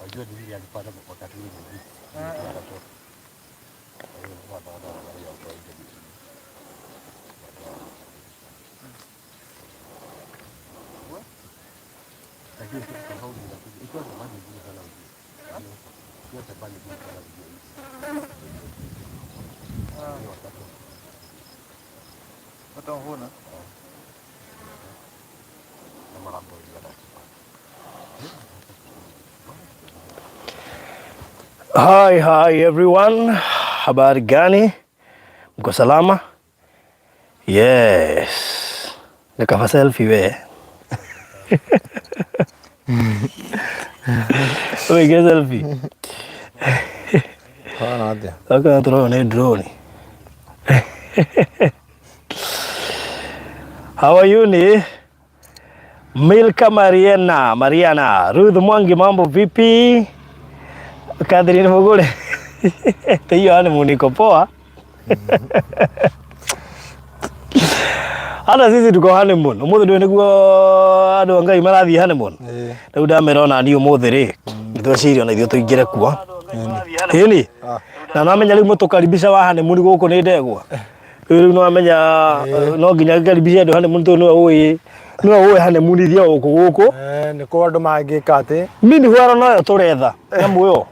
Wajua ni vile alipata wakati ule mwingine. Watoto. Kwa hiyo wanaona wanaangalia watu wa nje. Lakini tofauti inakuja. Ikiwa zamani ngumu sana ujue. Ikiwa zamani ngumu sana ujue hivi. Ni wakati Watavuna. na marambo iliyobaki. Hi, hi everyone. Habari gani? Mko salama? Yes. Nikafa selfie we. Wige selfie. Hana atĩa? Gaka tũrona nĩ drone. How are you ni? Milka Mariana, Mariana, Ruth Mwangi mambo vipi? Catherine Mugure. Hiyo honeymoon iko poa. Hata sisi tuko honeymoon. Umuthi ndũĩ nĩguo andũ a Ngai marathiĩ honeymoon. Ĩĩ. Rĩu ndamera ona niĩ ũmũthĩ rĩ, nĩtweciria ona ithuĩ tũingĩre kuo. Ĩni. Na namenya rĩu mũtũkaribisha wa honeymoon gũkũ nĩ ndegwa. Rĩu rĩu nĩwamenya no nginya ngaribishe andũ honeymoon tondũ nĩwe ũĩ nĩwe ũĩ honeymoon iria gũkũ gũkũ. Eh, nĩ kũu andũ mangĩka atĩ Mini hwaro noyo tũretha nyamũ ĩyo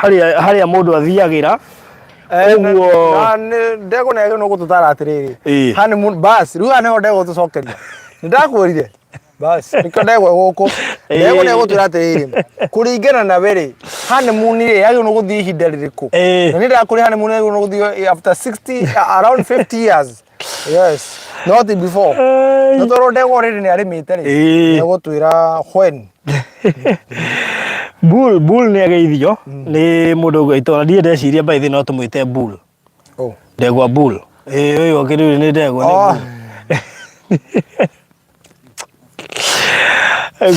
harĩa harĩa mũndũ athiagĩra ũguo Na nĩ- ndegwa nĩ agĩrĩirwo gũtũtara atĩrĩrĩ Ĩĩ. honeymoon bas rĩu haha nĩho ndegwa tũcokeria nĩ ndakwĩrire bas nĩkĩo ndegwa gũkũ ndegwa nĩ egũtwĩra atĩrĩrĩ kũringana na we rĩ honeymoon rĩ yagĩrĩirwo nĩ gũthiĩ ihinda rĩrĩkũ Ĩĩ. na nĩ ndakwĩrire honeymoon yagĩrĩirwo nĩ gũthiĩ after 60 around 50 years yes not before na tondũ ndegwa already nĩ arĩmĩte rĩ Ĩĩ. nĩ egũtwĩra when Bull Bull nĩ ageithio nĩ mũndũ ũgwĩtwo na ndirĩ ndeciria by the way no tũmwĩte Bull oh ndegwa Bull ĩĩ ũyũ akĩrĩ nĩ ndegwa nĩ Oh. Bull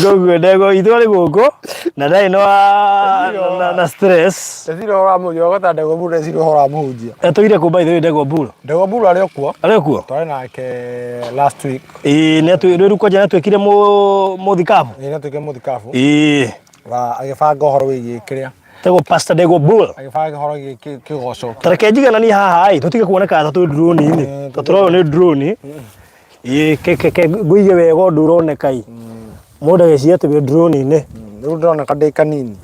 koguo ndegwa itũ arĩ gũkũ na ndarĩ na na, na stress Ndecira ũhoro wa mũhunjia ũgweta ndegwa Bull ndecira ũhoro wa mũhunjia atũire kũ by the way ndegwa Bull ndegwa Bull arĩ o kuo arĩ kuo twarĩ nake last week ĩĩ nĩ atũ rĩu kwanja nĩ atuĩkire mũthikabu nĩ natuĩkire mũthikabu ĩĩ wa agĩbanga ũhoro wĩgiĩ kĩrĩa tegwo Pastor Ndegwa Bull agĩbanga ũhoro wĩgiĩ kĩgoco ta reke njigananie haha ĩ tũtige kuoneka ta twĩ drone-inĩ ta tũroywo nĩ drone ĩ ke ke ke ngũige wega ũndũ ũroneka ĩ mũndũ agĩciria atĩ wĩ drone-inĩ rĩu ndĩroneka ndĩ kanini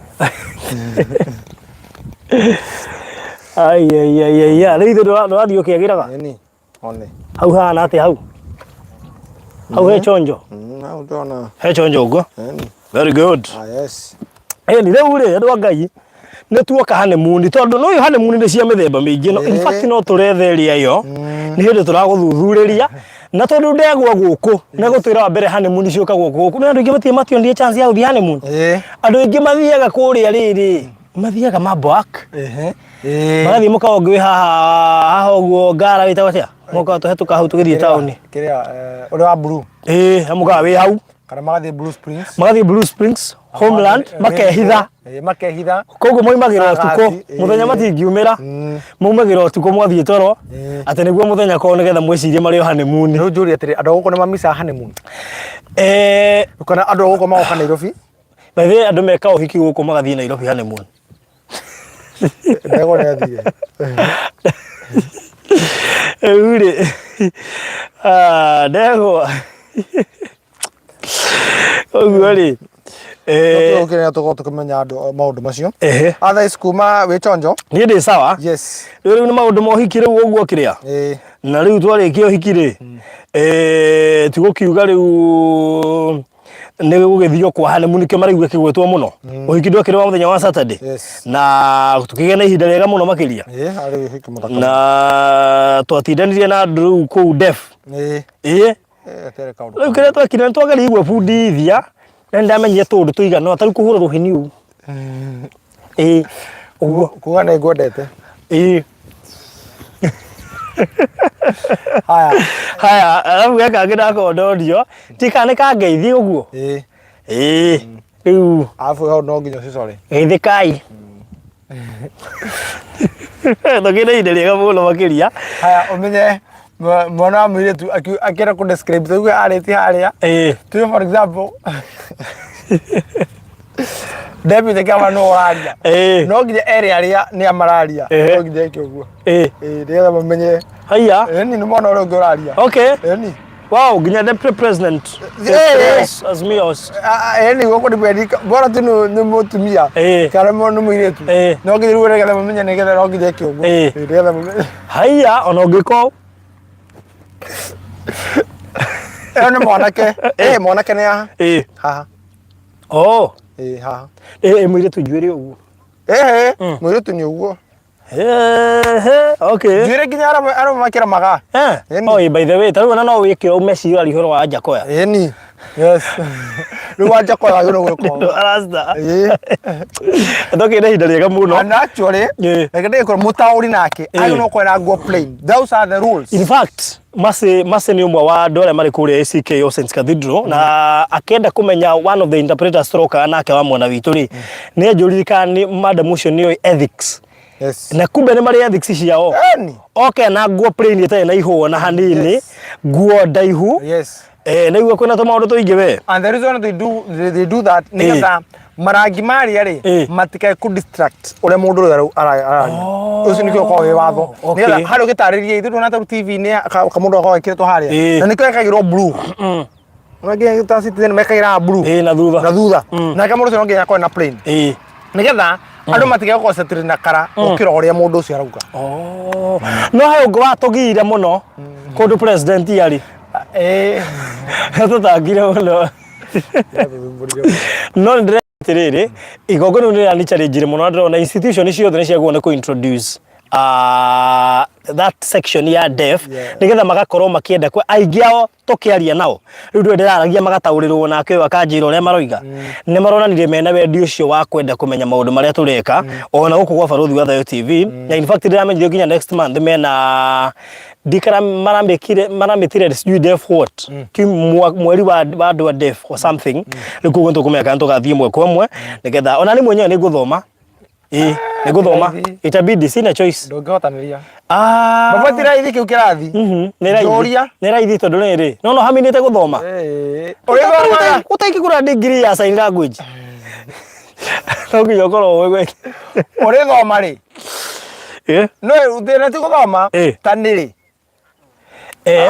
ai ai ai ai ai rĩu ithuĩ ndũrathiĩ ũkĩagĩraga nini one hau hahana atĩa hau hau he chonjo hau ndĩrona he chonjo ũguo nini very good ah yes ĩni rĩu rĩ andũ a Ngai nĩ tuoka honeymoon tondũ no honeymoon nĩ cia mĩthemba mĩingĩ no in fact no tũrethe ĩrĩa ĩyo nĩ hĩndĩ tũragũthuthurĩria na tondũ ndegwa gũkũ nĩ gũtwĩra wa mbere honeymoon ciũkagwo gũkũ no andũ aingĩ matirĩ mationire chance ya gũthiĩ honeymoon ĩĩ andũ aingĩ mathiaga kũrĩa rĩrĩ mathiaga Mambwak ehe ĩĩ magathiĩ mũkawa ũngĩ wĩ haha haha ũguo ngara wĩtagwo atĩa mũkawa tũhetũka hau tũgĩthiĩ taũni kĩrĩa ũrĩa wa blue ĩĩ he mũkawa wĩ hau kana magathiĩ Blue Springs magathiĩ Blue Springs Homeland makehitha Ĩĩ, makehitha koguo moimagĩra ũtukũ Sagati, ĩĩ. mũthenya matingiumĩra maumagĩra ũtukũ mwathiĩ toro Ĩĩ. atĩ nĩguo mũthenya kwao nĩgetha mwĩcirie marĩ o honeymoon rĩu njũrie atĩrĩ andũ a gũkũ nĩ mamicaga honeymoon eh kana andũ a gũkũ magoka Nairobi by the way andũ meka ũhiki gũkũ magathiĩ Nairobi honeymoon ndegwa nĩ athire rĩu rĩ ah, ndegwa ũguo rĩ eh, tũkĩrĩa tũkorwo tũkĩmenya andũ maũndũ macio ehe otherwise kuma wĩ chonjo niĩ ndĩ sawa yes rĩu rĩu nĩ maũndũ ma ũhiki rĩu ũguo kĩrĩa ĩĩ na rĩu twarĩkia ũhiki rĩ eh, tigũkiuga rĩu nĩ gũgĩthio kwa honeymoon nĩkĩo maraigua kĩgwetwo mũno ũhiki ndwekĩrĩ wa mũthenya wa Saturday Yes. na tũkĩgĩa na ihinda rĩega mũno makĩria ĩĩ arĩ ũhiki mũthaka na twatindanirie na andũ rĩu kũu def ĩĩ ĩĩ ĩĩ gatirĩ kaũndũ rĩu kĩrĩa twekire nĩ twageririe gwĩbundithia na nĩ ndamenyire tũũndũ tũigana ũna ta rĩu kũhũra rũheni ũũ ĩĩ ũguo kuga nĩ ngwendete ĩĩ haya haya arabu gaka kangĩ ndakorwo ndorio ti kana nĩ kangeithie ũguo ĩĩ ĩĩ rĩu arabu hau no nginya ũcicore geithĩkai tũkĩrĩ ihinda rĩega mũno makĩria haya ũmenye Mwana wa mũirĩtu akĩenda kũ describe tuge arĩtie harĩa. Tuge for example deputy kama no ũraria. No nginya ere arĩa nĩ amararia. No nginya eke ũguo. Nĩgetha mamenye. Haiya. Ĩni nĩ mwana ũrĩa ũngĩ ũraria. Okay. Ĩni. Wow, nginya deputy president. Eh. As me os. Ĩni gũkũ nĩ kwendika. Bora tu nĩ mũtumia. Kana nĩ mũirĩtu. No nginya rĩu nĩgetha mamenye nĩgetha no nginya eke ũguo. Nĩgetha mamenye. Haiya, ona ũngĩko Ĩyo nĩ mwanake. Mwanake nĩ haha. Haha. Oh. Haha. Mũirĩtu njuĩrĩ ũguo. Mũirĩtu nĩ ũguo. Okay. Njuĩrĩ nginya arũme makĩramaga. Oh, by the way, ta rĩu ona no wĩke ũme ciũria ũhoro wa Njakoya. Ĩni. Yes. Rĩu wa Njakoya wagĩrĩirwo gwĩka ũũ. Rasta. Ndokĩrĩ na ihinda rĩega mũno. And actually, reke ndĩgĩkũra mũtaũri nake agĩrĩirwo gũkorwo na nguo plain. Those are the rules. In fact, Mercy Mercy nĩ ũmwe wa andũ arĩa marĩ kũrĩa ACK All Saints Cathedral na akĩenda kũmenya one of the interpreters tũrokaga nake wa mwena witũ rĩ nĩ anjũririe kana nĩ madam ũcio nĩ oĩ ethics. Yes. Na kumbe nĩ marĩ ethics ciao. Eni. Oke na nguo plain ĩtarĩ na ihũa na hanini. Nguo ndaihu. Yes. Naigua kwĩna tũmaũndũ tũingĩ we. And the reason they do that nĩgetha marangi marĩa rĩ matikae kũ distract ũrĩa mũndũ ũrĩa araria. Ũcio nĩkĩo ũkoragwo wĩ watho. Nĩgetha harĩa ũgĩtarĩria ithuĩ ndũrona ta rĩu TV-inĩ kamũndũ gakoragwo gekĩrĩtwo harĩa. Na nĩkĩo gekagĩrwo blue. Nginya ta Citizen mekagĩra blue. Na thutha. Na thutha. Nake mũndũ ũcio no nginya akorwo na plain. Nĩgetha andũ matige concentrate na kara gũkĩra ũrĩa mũndũ ũcio arauga. No he ũngĩ watũgiire mũno kũndũ president arĩ. Tũtangire mũno. No nĩ ndĩreka atĩrĩrĩ, igongona rĩu nĩ rĩrani challenge mũno na ndĩrona institution ciothe nĩ ciagĩrĩirwo nĩ kũ introduce that section ya deaf nĩgetha magakorwo makĩenda aingĩ ao tũkĩaria nao rĩu ndũĩ ndĩraragia magataũrĩrwo nake ũyũ akanjĩra ũrĩa maroiga nĩ maronanirie mena wendi ũcio wa kwenda kũmenya maũndũ marĩa tũreka ona gũkũ gwa Barũthi wa Thayo TV na in fact ndĩramenyithio nginya next month mena ndikara maramĩkire maramĩtire sijui deaf what ki mweri wa andũ a deaf or something rĩu koguo nĩtũkũmenya kana tũgathiĩ ĩmwe kwa ĩmwe nĩgetha ona niĩ mwenyewe nĩngũthoma. Ĩĩ, nĩ ngũthoma. Itabidi, sina choice. Ndũngĩhotanĩria. Baba ti raithi kĩu kĩrathi. Nĩ raithi. Njũria. Nĩ raithi tondũ rĩrĩ, no no haminĩte gũthoma. Ũrĩthomaga. Ũtangĩgũra degree ya sign language. No nginya ũkorwo ũĩ gwĩka. Ũrĩthoma rĩ? No thĩna ti gũthoma ta nĩ rĩ?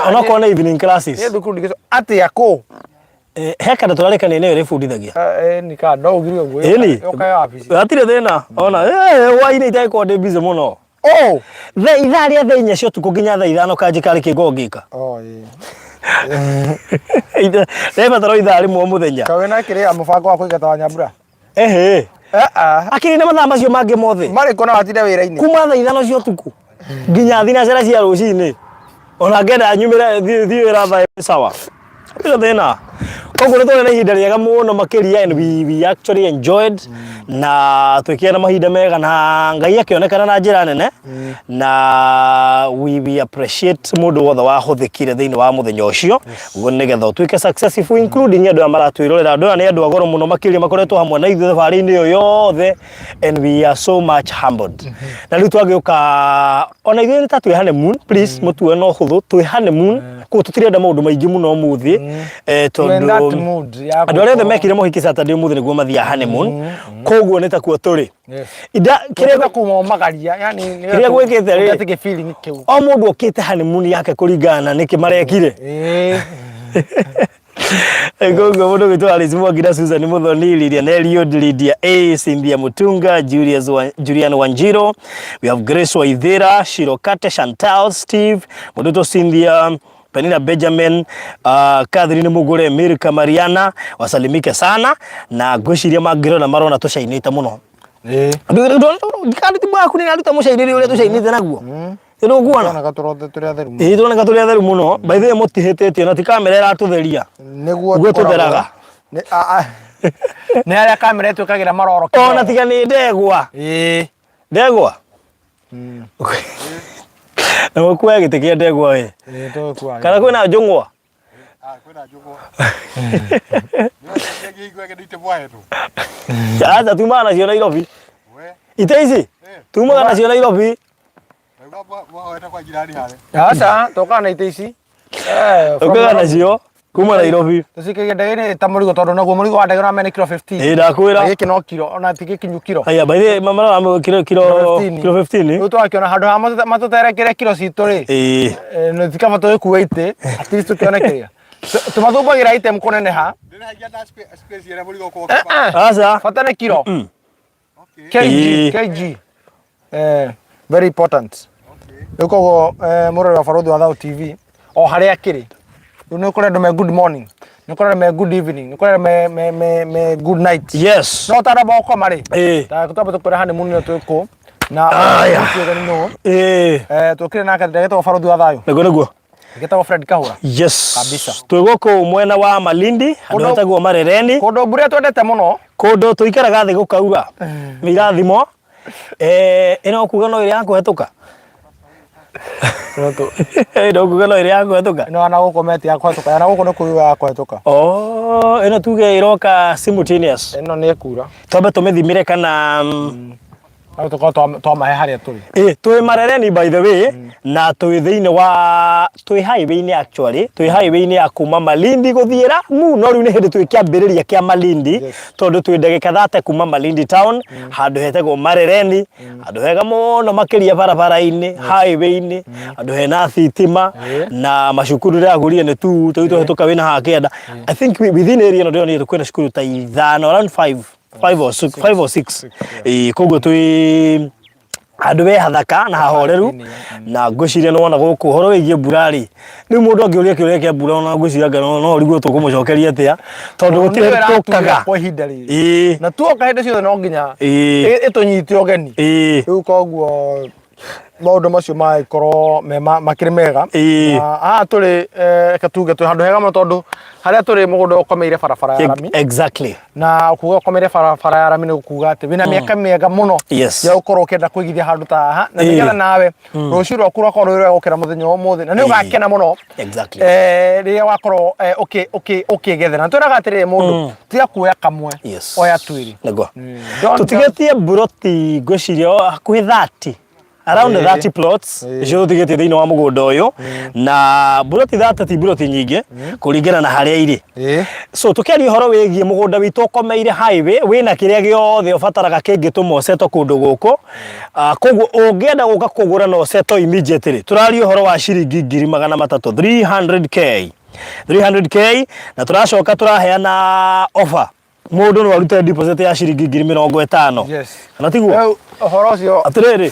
Onokorwo nĩ evening classes. Nĩ thukuru ndingĩco atĩa kũ? He kandũ tũrarĩkania nĩyo ĩrĩbundithagia. Nĩ ka no ũgire ũguo. Ĩni. Ũkae wabici. Hatirĩ thĩna. Ona hwainĩ itagĩkorwo ndĩ busy mũno. Oh. Thaa ithaa rĩa thaa inya cia ũtukũ nginya thaa ithano kanjĩ karĩ kĩ ngoragwo ngĩka. Oh, ĩĩ. Ndĩrabatara o ithaa rĩmwe o mũthenya. Kaĩ wĩna kĩrĩa mũbango wa kũingata Wanyambura? Ehe. Eh, ah. Akĩrĩ na mathaa macio mangĩ mothe. Marĩ kũ na watinda wĩra-inĩ? Kuma thaa ithano cia ũtukũ nginya thinacara cia rũcinĩ. Ona ngenda nyumĩre thiĩ wĩra thaa ĩmwe sawa. Hatirĩ thĩna. Koguo nĩ twarĩ na ihinda rĩega mũno makĩria and we actually enjoyed na twĩkĩra na mahinda mega na Ngai akĩonekana na njĩra nene na we appreciate mũndũ wothe wahũthĩkire thĩinĩ wa mũthenya ũcio guo nĩgetha ũtuĩke successful including andũ aya maratwĩrorera. Andũ aya nĩ andũ a goro mũno makĩria makoretwo hamwe na ithuĩ thabarĩ-inĩ ĩyo yothe and we are so much humbled. Na rĩu twagĩũka ona ithuĩ nĩ ta twĩ honeymoon, please mũtuoe na ũhũthũ, twĩ honeymoon koguo tũtirenda maũndũ maingĩ mũno ũmũthĩ We're in that tondũ mood ya andũ arĩa othe gũkorwo- mekire mũhiki Saturday ũmũthĩ nĩguo mathiaga honeymoon koguo nĩ takuo tũrĩ. Yes. Inda kĩrĩa kũmomagaria yani Kĩrĩa gwĩkĩte rĩ? ũgete feeling kĩu. O mũndũ okĩte honeymoon yake kũringana na nĩkĩ marekire. Koguo mũndũ gwitũ Alice Mwangi na Susan Muthoni, Lilian Eliud, Lydia A, Cynthia Mutunga, Julius wa, Julian Wanjiro, we have Grace Waithera, Shirokate, Chantal, Steve, mũndũ witũ Cynthia Penina Benjamin, Catherine Mugure, Mirka Mariana, wasalimike sana na ngwĩciria mangĩrona marona tũcainĩte mũno. Ndikanditi mwaku nĩ aruta mũcainĩre ũrĩa tũcainĩte naguo. Nĩ ũkuona? Turoneka tũrothe tũrĩ atheru mũno. Ĩĩ tũroneka tũrĩ atheru mũno. By the way mũtihĩtĩtie na ti kamera ĩratũtheria. Nĩguo Nĩguo tũtheraga. Nĩ nĩ harĩa kamera ĩtwĩkagĩra maroro. Ona tiga nĩ ndegwa. Ĩĩ. Ndegwa? Na mũkuoya gĩtĩ kĩa ndegwa we. Ĩĩ tũgũkua. Kana kwĩna njũng'wa? Kwĩna njũng'wa. Nĩ Aca tumaga nacio Nairobi. Ite ici? Tumaga nacio Nairobi. Aca, tũkaga na itĩ ici. Eh, from Ũkaga Nairobi. nacio kuma Nairobi. Tũcikagia ndege-inĩ ta mũrigo tondũ naguo mũrigo wa ndege ũramenya nĩ kiro 15. Ĩĩ ndakwĩra. Na gĩkĩ no kiro, ona ti gĩkinyu kiro. Haya by the way mama mama kilo kilo 15. kilo 15. Rĩu twakĩona handũ ha matũterekere kiro citũ rĩ, Ĩĩ. eh, nĩ ti kaba tũgĩkue itĩ, at least tũkĩone kĩrĩa. Tũmathumbagĩra item kũneneha. Eh, eh. Aca. Bata nĩ kiro. Kg, Ĩĩ. kg. Eh, very important. Rĩu koguo eh, mũrori wa Barũthi wa Thau TV o harĩa akĩrĩ rĩu nĩ ũkũrĩ andũ me good morning, nĩ ũkũrĩ andũ me good evening, nĩ ũkũrĩ andũ me good night. Yes. No ũtanamba gũkoma rĩ, Ĩĩ. ta twambe tũkwĩre honeymoon ĩno twĩ kũ na Aya. tuge nĩ nũ. Ĩĩ. Eh, tũkĩrĩ nake ndetagwo Barũthi wa Thayũ. Nĩguo nĩguo. Gĩtagwo Fred Kahũra. Yes. Kabisa. Twĩ gũkũ mwena wa Malindi, handũ Kũndũ- hetagwo Marereni. Kũndũ mbura twendete mũno. Kũndũ tũikaraga thĩ gũkaura. Mĩrathimo. Eh, ĩno kuga no ĩrĩ ya kũhetũka. Ĩno kuga no ĩrĩ ya kũhetũka. Ĩno ya nagũkũ meti ya kũhetũka. Ya nagũkũ nĩ kuga ya kũhetũka. Oh, ĩno tuge ĩroka simultaneous. Ĩno nĩ ĩkura. Twambe tũmĩthimĩre kana Hau tũkorwo twamahe harĩa tũrĩ. Ĩ, twĩ Marereni by the way na twĩ thĩinĩ wa twĩ highway-inĩ actually twĩ highway-inĩ ya kuma Malindi gũthiĩ Lamu no rĩu nĩ hĩndĩ twĩ kĩambĩrĩria kĩa Malindi Yes. tondũ twĩ ndagĩka thate kuma Malindi town handũ hetagwo Marereni handũ hega mũno makĩria barabara-inĩ highway-inĩ handũ hena thitima na macukuru ndĩragũrire nĩ tu tũu tũhetũka wĩna haha kĩanda. I think within area ĩno ndĩronire kwĩna cukuru ta ithano, around 5 5 or 6, 5 or 6. Ĩĩ koguo twĩ handũ we hathaka na hahoreru na ngwĩciria nĩ wona gũkũ ũhoro wĩgiĩ mbura rĩ, rĩu mũndũ angĩũria kĩũria kĩa mbura ona ngwĩciria anga no ũrigwo tũkũmũcokeria atĩa tondũ gũtirĩ Nĩyo ĩratũra tũkaga. kwa ihinda rĩrĩ. Ĩĩ. Na tuoka hĩndĩ ciothe no nginya Ĩĩ. ĩtũnyite ũgeni. Ĩĩ. Rĩu koguo maũndũ macio magĩkorwo me makĩrĩ mega. Ĩĩ. Na haha tũrĩ eh, reke tuge twĩ handũ hega mũno tondũ harĩa tũrĩ mũgũnda ũkomeire barabara ya rami. Exactly. Na kuga ũkomeire barabara ya rami nĩ kuga atĩ wĩna mĩaka mĩega mũno Yes. ya gũkorwo ũkĩenda kũigithia handũ ta haha na Ĩĩ. nĩgetha nawe rũciũ rwaku rwakorwo rwĩ rwega gũkĩra mũthenya wa ũmũthĩ na nĩ ũgakena mũno Exactly. eh, rĩrĩa wakorwo eh, ũkĩgethera. Na twĩraga atĩrĩrĩ mũndũ tiga kuoya kamwe Yes. oya twĩrĩ. Nĩguo. Don't- Tũtigĩtie mburoti ngwĩciria o hakuhĩ 30, around 30 plots icio tũtigĩtie thĩinĩ wa mũgũnda ũyũ na mburoti 30 ti mburoti nyingĩ kũringana na harĩa irĩ. Ĩĩ. So tũkĩaria ũhoro wĩgiĩ mũgũnda witũ ũkomeire highway wĩna kĩrĩa gĩothe ũbataraga kĩngĩtũma ũsettle kũndũ gũkũ. Koguo ũngĩenda gũka kũgũra na ũsettle immediately, tũraria ũhoro wa ciringi 300,000, 300K. 300K na tũracoka tũraheana offer mũndũ no arute deposit ya ciringi 50,000. Yes. Kana tiguo? Rĩu ũhoro ũcio Atĩrĩrĩ,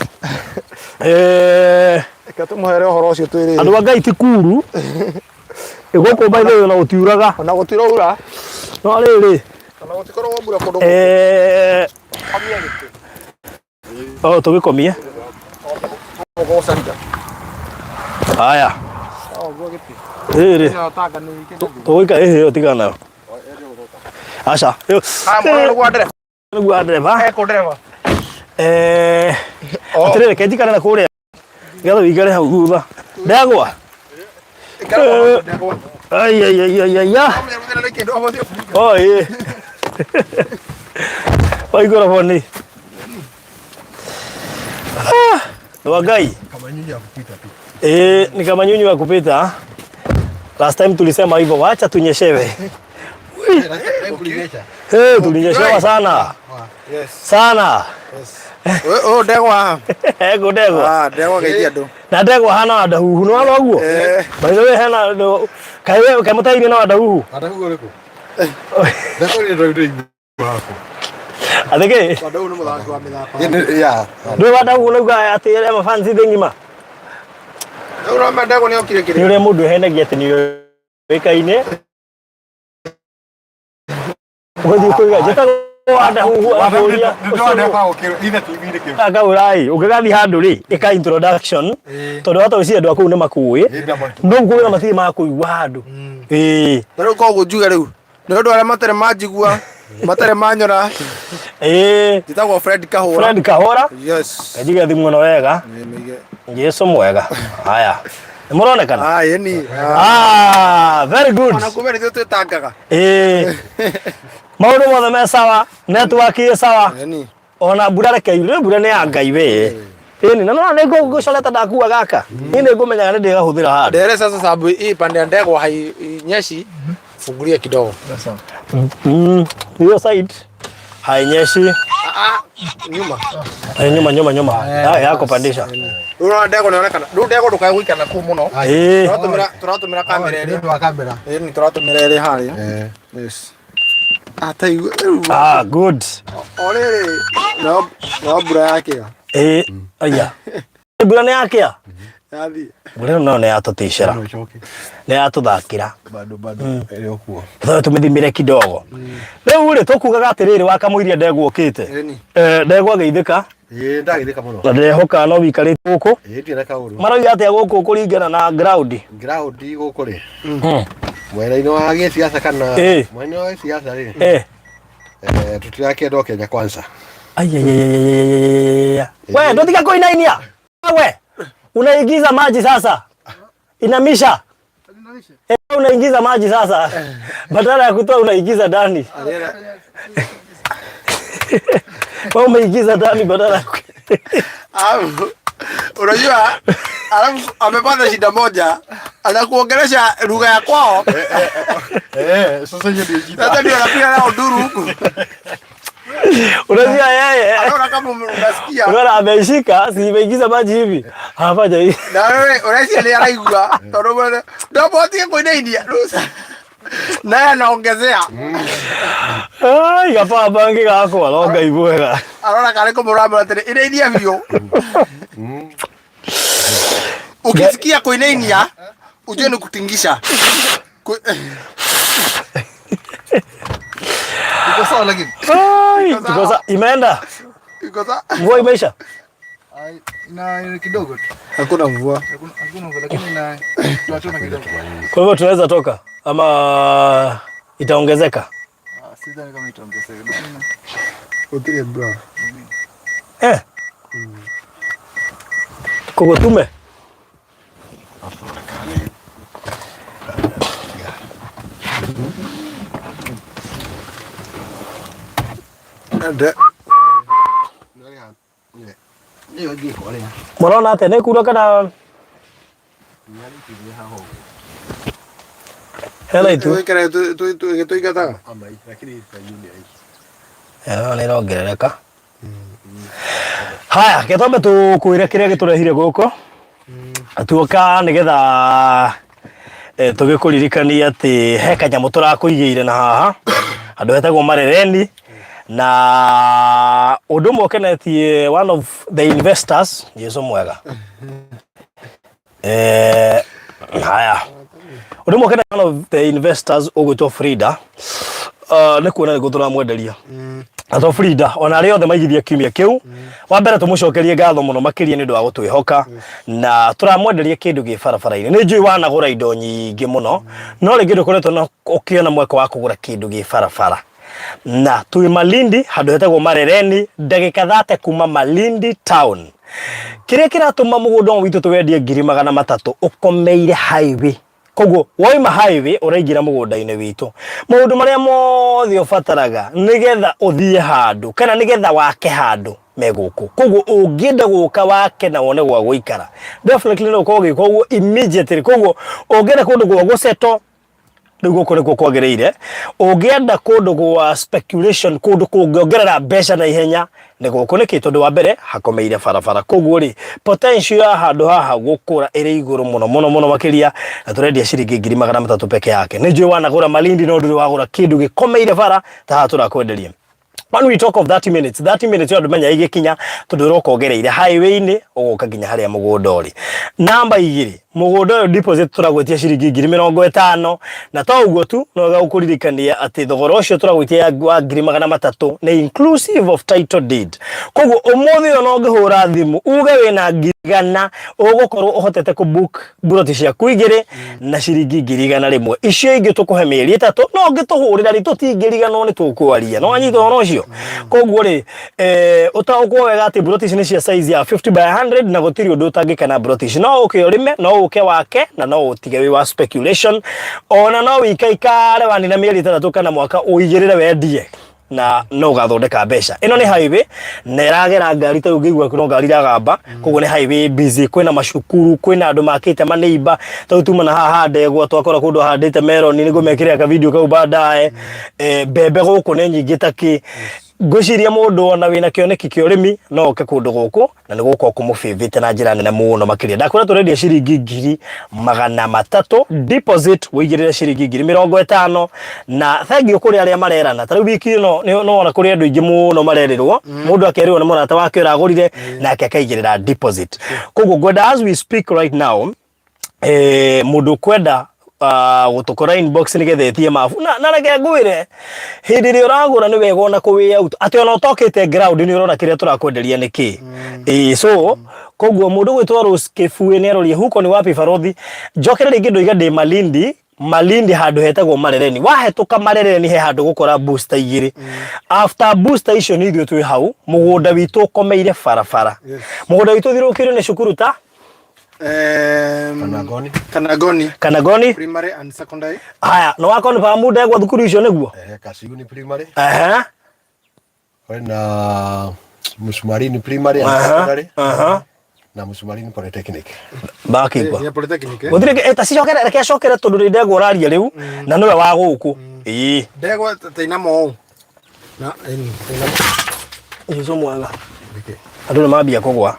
reke tũmũhere ũhoro ũcio twĩrĩre. Andũ a Ngai ti kuru. Gũkũ by the way ona gũtiuraga. Ona gũtiraura. No rĩrĩ. Ona gũtikoragwo mbura kũndũ. Komia gĩtĩ. Oh, tũgĩkomie. Ũgũcaria. Haya. Ũguo gĩtĩ. Rĩrĩ. Ĩno tanga nĩ ĩkĩte. Tũgũika ĩhĩ ĩyo tigana nayo. Aca. Ĩyo. Haya mwana nĩguo ndereba. Nĩguo ndereba. Eko ndereba. Atĩrĩrĩ, reke njikare na kũrĩa. Nĩgetha ũikare hau thutha. Ndegwa. Ndegwa. Ai ai ai ai ai. Oh, ĩĩ. Waigũra boni. Ah, wa Ngai. Kama nyinyi ya kupita tu. Eh, ni kama nyunyu ya kupita. Last time tulisema hivyo, wacha tunyeshewe. Eh, tulinyeshewa sana. Yes. Sana. Ũyũ ndegwa. Ego ndegwa. Ah, ndegwa geithia andũ. Na ndegwa hana wadahuhu, nĩ wona ũguo? Eh. By the way, hena andũ kaĩ we kaĩ mũtairie na wadahuhu? Wadahuhu ũrĩkũ? Ndegwa nĩ ndũrĩ wako. Atĩ kĩ? Wadahuhu nĩ mũthaki wa mĩthako. Yeah. Ndũĩ wadahuhu nĩ uga atĩ arĩa mafansi thĩ ng'ima? Rĩu ũrona ndegwa nĩ okire Nĩ kĩrĩa. ũrĩa mũndũ ehenagia atĩ nĩ ũĩkaine. Ũgĩthiĩ kũiga njĩtagwo wadahuhu akũria. Akaũra ĩ, ũngĩgathiĩ handũ rĩ, ĩka introduction tondũ hata ũcio andũ a kũu nĩ makũĩ. No kũu matirĩ makũigua handũ. Ĩĩ. Na rĩu koguo njuge rĩu nĩ ũndũ arĩa matarĩ manjigua matarĩ manyora Ĩĩ. njĩtagwo Fred Kahũra. Fred Kahũra. Yes. Kanjige thimũ ĩno wega. Jesu mwega. Haya. Nĩ mũronekana? Ah, ĩni. Ah, very good. Ona kumbe nĩ ithuĩ twĩtangaga. Ĩĩ. Maũndũ mothe me sawa, network ĩ sawa. Ĩni. Ona mbura reke yure, mbura nĩ ya Ngai we. Ĩni na nona nĩ ngũcoreta ndakua gaka. Niĩ nĩ ngũmenyaga nĩ ndĩgahũthĩra handũ. Ndere sasa sababu hii pande ya ndegwa hainyeshi, fungulia kidogo. Hiyo side hainyeshi. Ah, nyuma. Eh, nyuma nyuma nyuma. Ya, yako pandisha. Unaona ndegwa inaonekana. Rĩu ndegwa ndũkae gũikara kũu mũno. Eh. Tũratũmĩra tũratũmĩra kamera Nĩ ĩrĩa. ũndũ wa kamera. Ĩĩ nĩ tũratũmĩra ĩrĩ harĩa. Eh. Yes. Ata rĩu Ah, good. o rĩrĩ no no mbura yakĩa. Eh, aya. Mbura nĩ yakĩa? Yathiĩ. Mbura ĩno nayo nĩ yatũticĩra. No ĩcoke. Nĩ yatũthakĩra. Bado bado ĩrĩ o kuo. Tondũ tũmĩthimĩre kidogo. Rĩu rĩ tũkugaga atĩrĩrĩ wakamũiria ndegwa ũkĩte. Ĩni. Eh, ndegwa geithĩka Ĩĩ ndagĩthĩka mũno. na ndĩrehoka no wikarĩte gũkũ. Ĩĩ ndirĩ na kaũru. Marauga atĩa gũkũ kũringana na ground? Ground gũkũ rĩ. Mwena-inĩ wa gĩsiasa kana Ĩĩ. mwena-inĩ wa gĩsiasa rĩ. Eh. Eh, tũtirakĩenda o Kenya kwanza. Ayayayayayayaya. We, ndotika kuinainia. We, unaingiza maji sasa. Inamisha. Eh, unaingiza maji sasa. Badala ya kutoa unaingiza ndani. Wewe umeingiza ndani badala ya Alafu, unajua alafu amepata shida moja, anakuongelesha lugha ya kwao. Eh, sasa hiyo ndio shida. Sasa ndio anapiga nao nduru huku. Unajua yeye. Anaona kama unasikia. Unaona ameishika, si imeingiza maji hivi. Hafanya hivi. Na wewe ũreciria nĩ araigua tondũ mwene ndambotie kũinainia Rũca. Naye anaongezea Ai, gabaa bangi gakwa, no Ngai mwega. arona karĩ kũmũramũra atĩrĩ inainia biũ. Ukisikia kuinainia ujue ni kutingisha. Iko sawa lakini. Ai, tuko sa imeenda. Iko sawa? Mvua imeisha. Ai, na ni kidogo tu. Hakuna mvua. Hakuna hakuna mvua lakini na tunachona kidogo. Kwa hivyo tunaweza toka ama itaongezeka? Ah, sidhani kama itaongezeka lakini Gũtirĩ mbura. Eh. Koguo tume. Nde- Ĩyo ĩngĩ ĩkorĩa. Mũrona atĩa nĩ kura kana hena itu? Tũikare tũingataga. Ama lakini ĩta nĩ aici. Ĩno nĩ ĩrongerereka. Haya, ke twambe tũkwĩre kĩrĩa gĩtũrehire gũkũ. Tuoka nĩgetha eh, tũgĩkũririkanie atĩ he kanyamũ tũrakũigĩire na haha handũ hetagwo Marereni na ũndũ ũmwe ũkenetie one of the investors Jesu mwega eh, haya ũndũ ũmwe ũkenetie one of the investors ũgwĩtwo Frida nĩ kuona nĩguo tũramwenderia ato Frida ona arĩa othe maigithia kiumia kĩu wa mbere tũmũcokerie ngatho mũno makĩria nĩ ũndũ wa gũtwĩhoka na tũramwenderia kĩndũ gĩ barabara-inĩ nĩ njũĩ wanagũra indo nyingĩ mũno no rĩngĩ ndũkoretwo na ũkĩona mweke wa kũgũra kĩndũ gĩ barabara na twĩ Malindi handũ hetagwo Marereni ndagĩka 30 kuma Malindi town kĩrĩa kĩratũma mũgũnda ũyũ witũ tũwendie 300,000 ũkomeire highway koguo waima highway ũraingĩra mũgũnda-inĩ witũ maũndũ marĩa mothe ũbataraga nĩgetha ũthiĩ handũ kana nĩgetha wake handũ me gũkũ koguo ũngĩenda gũka wake na wone gwa gũikara definitely no ũkorwo ũgĩka ũguo immediately koguo ũngĩenda kũndũ gwa gũceto rĩu gũkũ nĩkuo kwagĩrĩire ũngĩenda kũndũ gwa speculation kũndũ kũngĩongerera mbeca na ihenya nĩ gũkũ nĩkĩ tondũ wa mbere hakomeire barabara koguo rĩ potential ya handũ haha gũkũra ĩrĩ igũrũ mũno mũno mũno makĩria na tũrendia ciringi 300,000 peke yake nĩ njũĩ wanagũra Malindi no ndũrĩ wagũra kĩndũ gĩkomeire bara ta haha tũrakwenderia When we talk of 30 minutes, 30 minutes yo ndumenya igĩkinya tondũ ũroka ũgereire highway-inĩ ũgoka nginya harĩa mũgũnda ũrĩ. Namba igĩrĩ, mũgũnda ũyũ deposit tũragwĩtia ciringi 50,000 na to ũguo tu no wega gũkũririkania atĩ thogora ũcio tũragwĩtia wa 300,000 nĩ inclusive of title deed. Koguo ũmũthĩ ũyũ no ũngĩhũra thimũ uge wĩna 100,000 ũgũkorwo ũhotete kũ book mburoti ciaku igĩrĩ na ciringi 100,000 icio ingĩ tũkũhe mĩeri ĩtatũ no ũngĩtũhũrĩra rĩ tũtingĩriganwo nĩ tũkwaria no wanyita ũhoro ũcio koguo rĩ eh, ũtaũkwo wega atĩ mburoti ici nĩ cia size ya 50 by 100 na gũtirĩ ũndũ ũtangĩka na mburoti ici no ũke ũrĩme no ũke wake na no ũtige wĩ wa speculation ona no wĩikaikare wanina mĩeri ĩtandatũ kana mwaka ũigĩrĩre wendie Na no ũgathondeka mbeca. Ĩno nĩ highway na ĩragera ngari, ta rĩu ngĩigua no ngari iragamba, koguo nĩ highway busy, kwĩna macukuru, kwĩna andũ makĩte maneiba. Ta rĩu tuma na haha Ndegwa twakora kũndũ ahandĩte meroni, nĩguo mekĩre ka video kau baadaye. Mbembe gũkũ nĩ nyingĩ ta kĩ. Ngwĩciria mũndũ ona wĩna kĩoneki kĩa ũrĩmi no oke kũndũ gũkũ na nĩ gũkorwo kũmũbĩbĩte na njĩra nene mũno makĩria. Ndakwĩra tũrendia ciringi 300,000 deposit, wĩigĩrĩre ciringi 50,000. Na thengiũ kũrĩ arĩa marerana, ta rĩu wiki ĩno nĩ wona kũrĩ andũ aingĩ mũno marerĩrwo, mũndũ akerĩrwo nĩ mũrata wake ũragũrire nake akaigĩrĩra deposit. Koguo ngwenda as we speak right now, mũndũ ũkwenda gũtũkora inbox nĩgetha etie mabu na reke ngwĩre, hĩndĩ ĩrĩa ũragũra nĩ wega ona kũ way out atĩ ona ũtokĩte ground nĩ ũrona kĩrĩa tũrakwenderia nĩ kĩ. Ĩĩ, so koguo mũndũ gwĩtwo Rose Kĩbuĩ nĩ aroria huko ni wapi barothi. Njokere rĩngĩ ndoiga ndĩ Malindi, Malindi handũ hetagwo Marereni. Wahetũka Marereni he handũ gũkora booster igĩrĩ. After booster icio nĩ ithuĩ twĩ hau, mũgũnda witũ ũkomeire barabara. Mũgũnda witũ ũthiũrũrũkĩirio nĩ cukuru ta Kanagoni. Kanagoni. Kanagoni. Primary and secondary. Haya, no wako nĩ pamu ndegwa thukuru icio nĩguo? Kasiyuni Primary. Ehe. Kwĩna Msumarini Primary and Secondary. Na Msumarini Polytechnic. Bakigwa. Ya Polytechnic. Eh? Gũtirĩ ta cicokere, reke acokere tondũ nĩ ndegwa ũraria rĩu na nĩwe wa gũkũ. Ĩĩ. Ndegwa tainamo ũũ. Na ĩni tainamo. Jesu mwega. Andũ nĩ mambia kũgwa.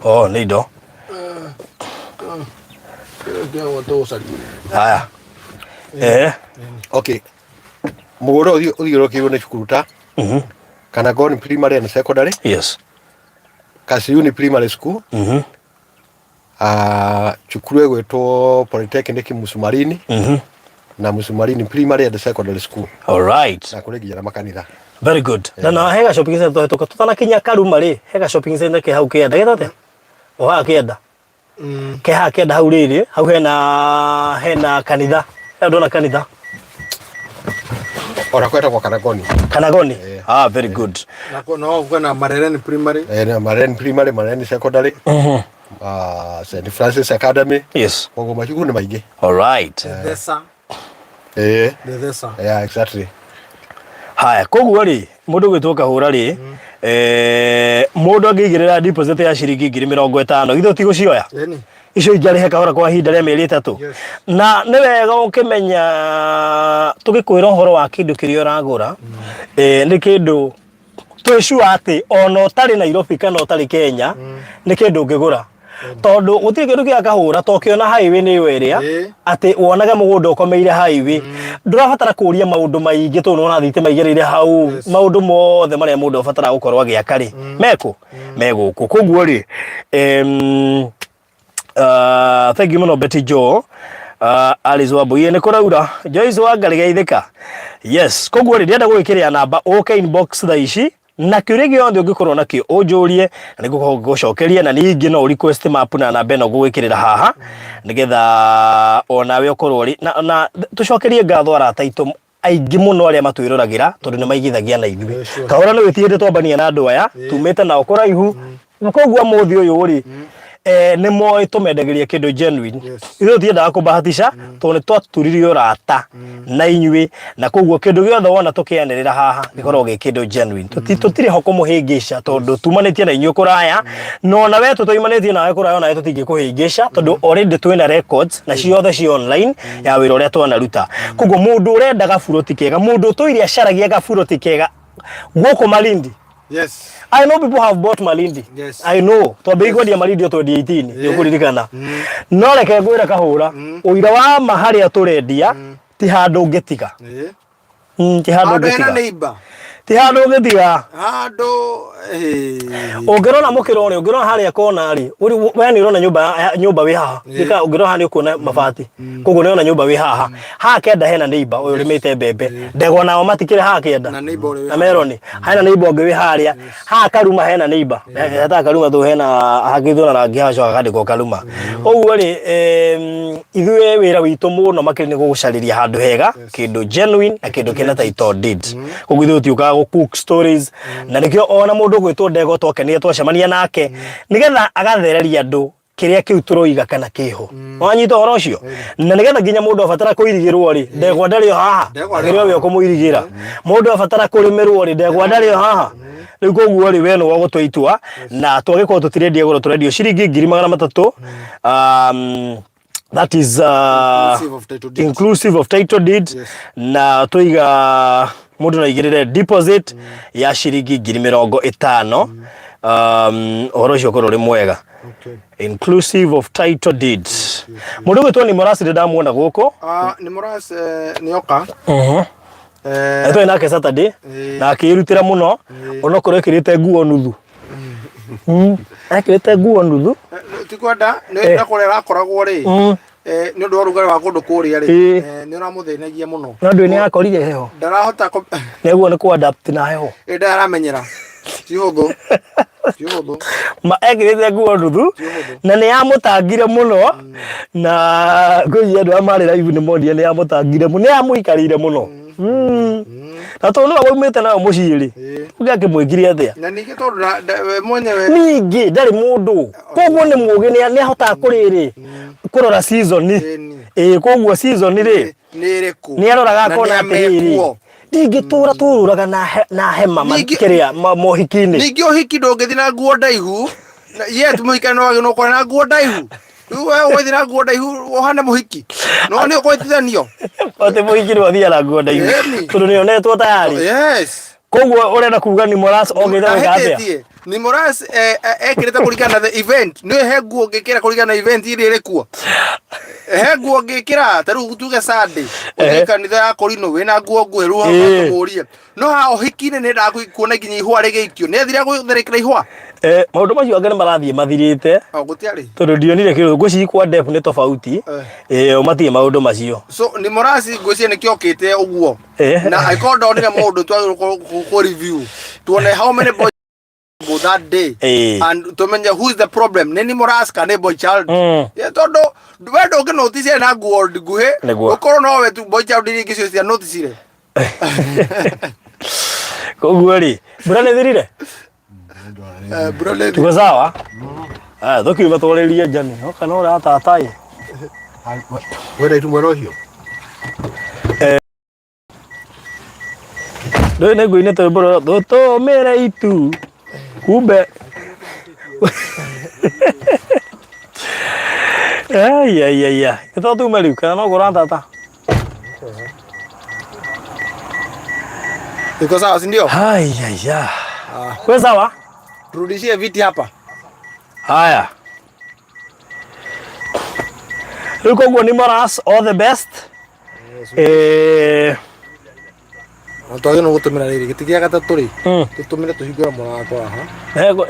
Oh, nĩ indo. Ndegwa tũgũcaria. Haya. Eh. Okay. Mũgũnda ũthiũrũrũkĩirio nĩ cukuru ta Kanagoni Primary and Secondary, Kasiyuni Primary School, cukuru ĩgwĩtwo Polytechnic Msumarini na Msumarini Primary and Secondary School. All right. Na kũrĩ nginya na makanitha. Very good. Na hega shopping center tũhetũka tũtanakinya Karuma rĩ, hega shopping center ke hau kĩanda. Gĩtwo atĩa? O haha kĩanda. Ke haha kĩanda hau rĩrĩ, hau hena kanitha. Hau ndona kanitha. Ona kwetagwo Kanagoni. Kanagoni. Ah, very good. Na no kwĩna Marereni Primary. Na Marereni Primary, Marereni Secondary. St Francis Academy. Koguo macukuru nĩ maingĩ. All right. Thesa. Thesa. Yeah, exactly. Haya, koguo rĩ, mũndũ gwĩtwo Kahũra rĩ, mũndũ angĩigĩrĩra deposit ya ciringi 50,000, githĩ ũtigũcioya? Ĩni. Icio ingĩarĩhe kahora kwa ihinda rĩa mĩeri 3. Na nĩ wega ũkĩmenya tũgĩkwĩra ũhoro wa kĩndũ kĩrĩa ũragũra, nĩ kĩndũ twĩ sure atĩ ona ũtarĩ Nairobi kana ũtarĩ Kenya, nĩ kĩndũ ũngĩgũra. Tondũ gũtirĩ kĩndũ kĩa Kahũra ta ũkĩona highway nĩ ĩyo ĩrĩa, atĩ wonage mũgũnda ũkomeire highway. Ndũrabatara kũria maũndũ maingĩ tondũ nĩwona thitima igereire hau, maũndũ mothe marĩa mũndũ abataraga gũkorwo agĩaka rĩ, mekũ? Me gũkũ. Koguo rĩ, thank you mũno Betty Joe. Alice Wambui nĩ kũraura. Joyce Wangari geithĩka. Yes, koguo rĩ, ndĩrenda gũgĩkĩrĩa namba ũke inbox thaa ici na kĩũria gĩothe ũngĩkorwo nakĩo ũnjũrie na nĩngũkorwo ngĩgũcokeria, na ningĩ no request map na namba ĩno ngũgwĩkĩrĩra haha nĩgetha onawe ũkorwo ũrĩ na tũcokerie ngatho arata aitũ aingĩ mũno arĩa matwĩroragĩra tondũ nĩ maigithagia na ithuĩ. Kahora nĩ wĩtigĩte twambania na andũ aya tumĩte nao kũraihu, na koguo mũthĩ ũyũ rĩ, nĩ moĩ tũmendagĩria kĩndũ genuine. Ithuĩ tũtiendaga kũbahatisha tondũ nĩ twaturirie ũrata na inyuĩ, na koguo kĩndũ gĩothe wona tũkĩanĩrĩra haha gĩkoragwo gĩ kĩndũ genuine. Tũtirĩ ho kũmũhĩngĩca tondũ tumanĩtie na inyuĩ kũraya, na ona we tũtoimanĩtie nawe kũraya onawe tũtingĩkũhĩngĩca tondũ already twĩna records na ciothe ci online ya wĩra ũrĩa twanaruta. Koguo mũndũ ũrenda gaburoti kega, mũndũ ũtũire acaragia gaburoti kega gũkũ Malindi. I know people have bought Malindi. I know. Twambĩrĩria kwendia Malindi o 2018, nĩ ũkũririkana. No reke ngwĩre Kahũra, ũira wa ma harĩa tũrendia ti handũ ũngĩtiga. Ti handũ Handũ hena ũngĩtiga. neighbor. Ti handũ ũngĩtiga. Handũ, Ũngĩrora mũkĩra ũrĩa, ũngĩrora harĩa kona rĩ, we nĩ ũrona nyũmba wĩ haha. Gĩka ũngĩrora haha nĩ ũkuona mabati. Koguo nĩ ũrona nyũmba wĩ haha. Haha kenda hena neighbor ũyũ ũrĩmĩte mbembe. Ndegwa nao matikĩrĩ haha kenda. Na neighbor ũrĩa wĩ Na meroni. Hena neighbor ũngĩ wĩ harĩa. Haha Karuma hena neighbor. Hetaga Karuma tu hena hakĩtwo na rangi hacoka hakandĩkwo Karuma. Ũguo rĩ, ithuĩ wĩra witũ mũno makĩria nĩ gũgũcarĩria handũ hega, kĩndũ genuine na kĩndũ kĩna title deed. Koguo ithuĩ tũtiũkaga gũ cook stories, na nĩkĩo ona mũndũ ũgwĩtwo Ndegwa twakenire twacemania nake, nĩgetha agathereria andũ Kĩrĩa kĩu tũroiga kana kĩho. Wanyita ũhoro ũcio? Na nĩgetha nginya mũndũ abatara kũirigĩrwo rĩ, ndegwa ndarĩ o haha. Ndegwa Akĩrĩ o we ũkũmũirigĩra. Mũndũ abatara kũrĩmĩrwo rĩ, ndegwa ndarĩ o haha. Rĩu koguo rĩ, we nĩwe ũgũtua itua na twagĩkorwo tũtirendia goro tũrendio ciringi 300,000. That is Inclusive of title deed. Inclusive of title deed. Yes. Na tũiga mũndũ no aigĩrĩre deposit ya ciringi 50,000. Ũhoro ũcio ũkorwo ũrĩ mwega. Okay. Inclusive of title deeds. Mũndũ ũgwĩtwo ni Morasi ndamuona gũkũ. Ah, ni Moras nĩ oka. Twarĩ nake Saturday na akĩĩrutĩra mũno onokorwo ekĩrĩte nguo nuthu. Ekĩrĩte nguo nuthu. Ti kwenda nĩ na kũrĩa arakoragwo rĩ nĩ ũndũ wa ũrugarĩ wa kũndũ kũrĩa rĩ nĩ ũramũthĩnagia mũno. No ndũĩ nĩ akorire heho. Ndarahota Nĩguo nĩ kũ adapt na heho. Ĩ ndaramenyera. Ti ũhũthũ. Ti ũhũthũ. Ma ekĩrĩte nguo nuthu na nĩ yamũtangire mũno na ngwĩciria andũ arĩa marĩ live nĩ monire nĩ yamũtangire mũno, nĩ yamũikarĩire mũno. Na tondũ nĩwe waumĩte nayo mũciĩ rĩ, ũngĩ akĩmwĩkire atĩa? Na ningĩ tondũ we mwenyewe Ningĩ ndarĩ mũndũ, koguo nĩ mũgĩ, nĩ ahotaga kũrĩrĩ kũrora season. Ĩĩ koguo season rĩ nĩ ĩrĩkũ? Nĩ aroraga Na akona nĩ atĩrĩrĩ, amekuo. ndingĩtũra tũrũraga na hema kĩrĩa mohiki-inĩ. Ningĩ ũhiki ndũngĩthiĩ na nguo ndaihu. Yet mũhikani no wagĩrĩirwo gũkorwo na nguo ndaihu. Rĩu we ũgũthiĩ na nguo ndaihu ũhane mũhiki. No nĩ ũkũhĩtithanio. Atĩ mũhiki nĩwe ũthiaga na nguo ndaihu Ĩni. tondũ nĩonetwo tayari. Yes. Koguo ũrenda kuga ni Moras ogĩte gwĩka atĩa? Ndahĩtĩtie. Ni Moras ekĩrĩte kũringana na the event. Nĩ he nguo ũngĩkĩra kũringana na event iria ĩrĩ kuo. He nguo ũngĩkĩra ta rĩu tuge Sunday. Ũthiĩ kanitha ya Korino wĩna nguo nguhĩ rĩu hau ũkamũrie. No ha ũhiki-inĩ nĩ ndaga kuona nginya ihũa rĩgĩikio. Nĩ athire gũtharĩkĩra ihũa? Maũndũ macio anga nĩ marathiĩ mathirĩte. O gũtiarĩ. Tondũ ndionire kĩndũ ngwĩciria kwa Dep nĩ tofauti. Matirĩ maũndũ macio. So ni Moras ngwĩciria nĩkĩo okĩte ũguo. Na angĩkorwo ndonire mũndũ twagĩrĩirwo kũ review tuone how many boys go that day and tumenye who is the problem, nĩ ni Moras kana nĩ boy child. Yeah, tondũ we ndũngĩ notice na nguo nguhĩ Nĩguo. ũkorwo no we tu boy child iria ingĩ cio cia noticire. Koguo rĩ, mbura nĩ thirire? Mbura nĩ Tuko sawa? Ah, tũkiuma twarĩrie njani. Oka no ũratata ĩ. Wenda itu mwena ũcio? Ndũĩ nĩ ngũinĩte rwĩmbo rũrĩa tũtũmĩre itu kumbe. Ai ai ai ai. Nĩ to tume rĩu kana no kũratata? Iko sawa si ndio? Ai ai ai. Kwe sawa? Turudishie viti hapa. Haya. Rĩu koguo ni Moras, all the best. Na twagĩrĩirwo gũtũmĩra rĩrĩ gĩtĩ gĩa gatatũ rĩ tũtũmĩre tũhingũre mũrango haha.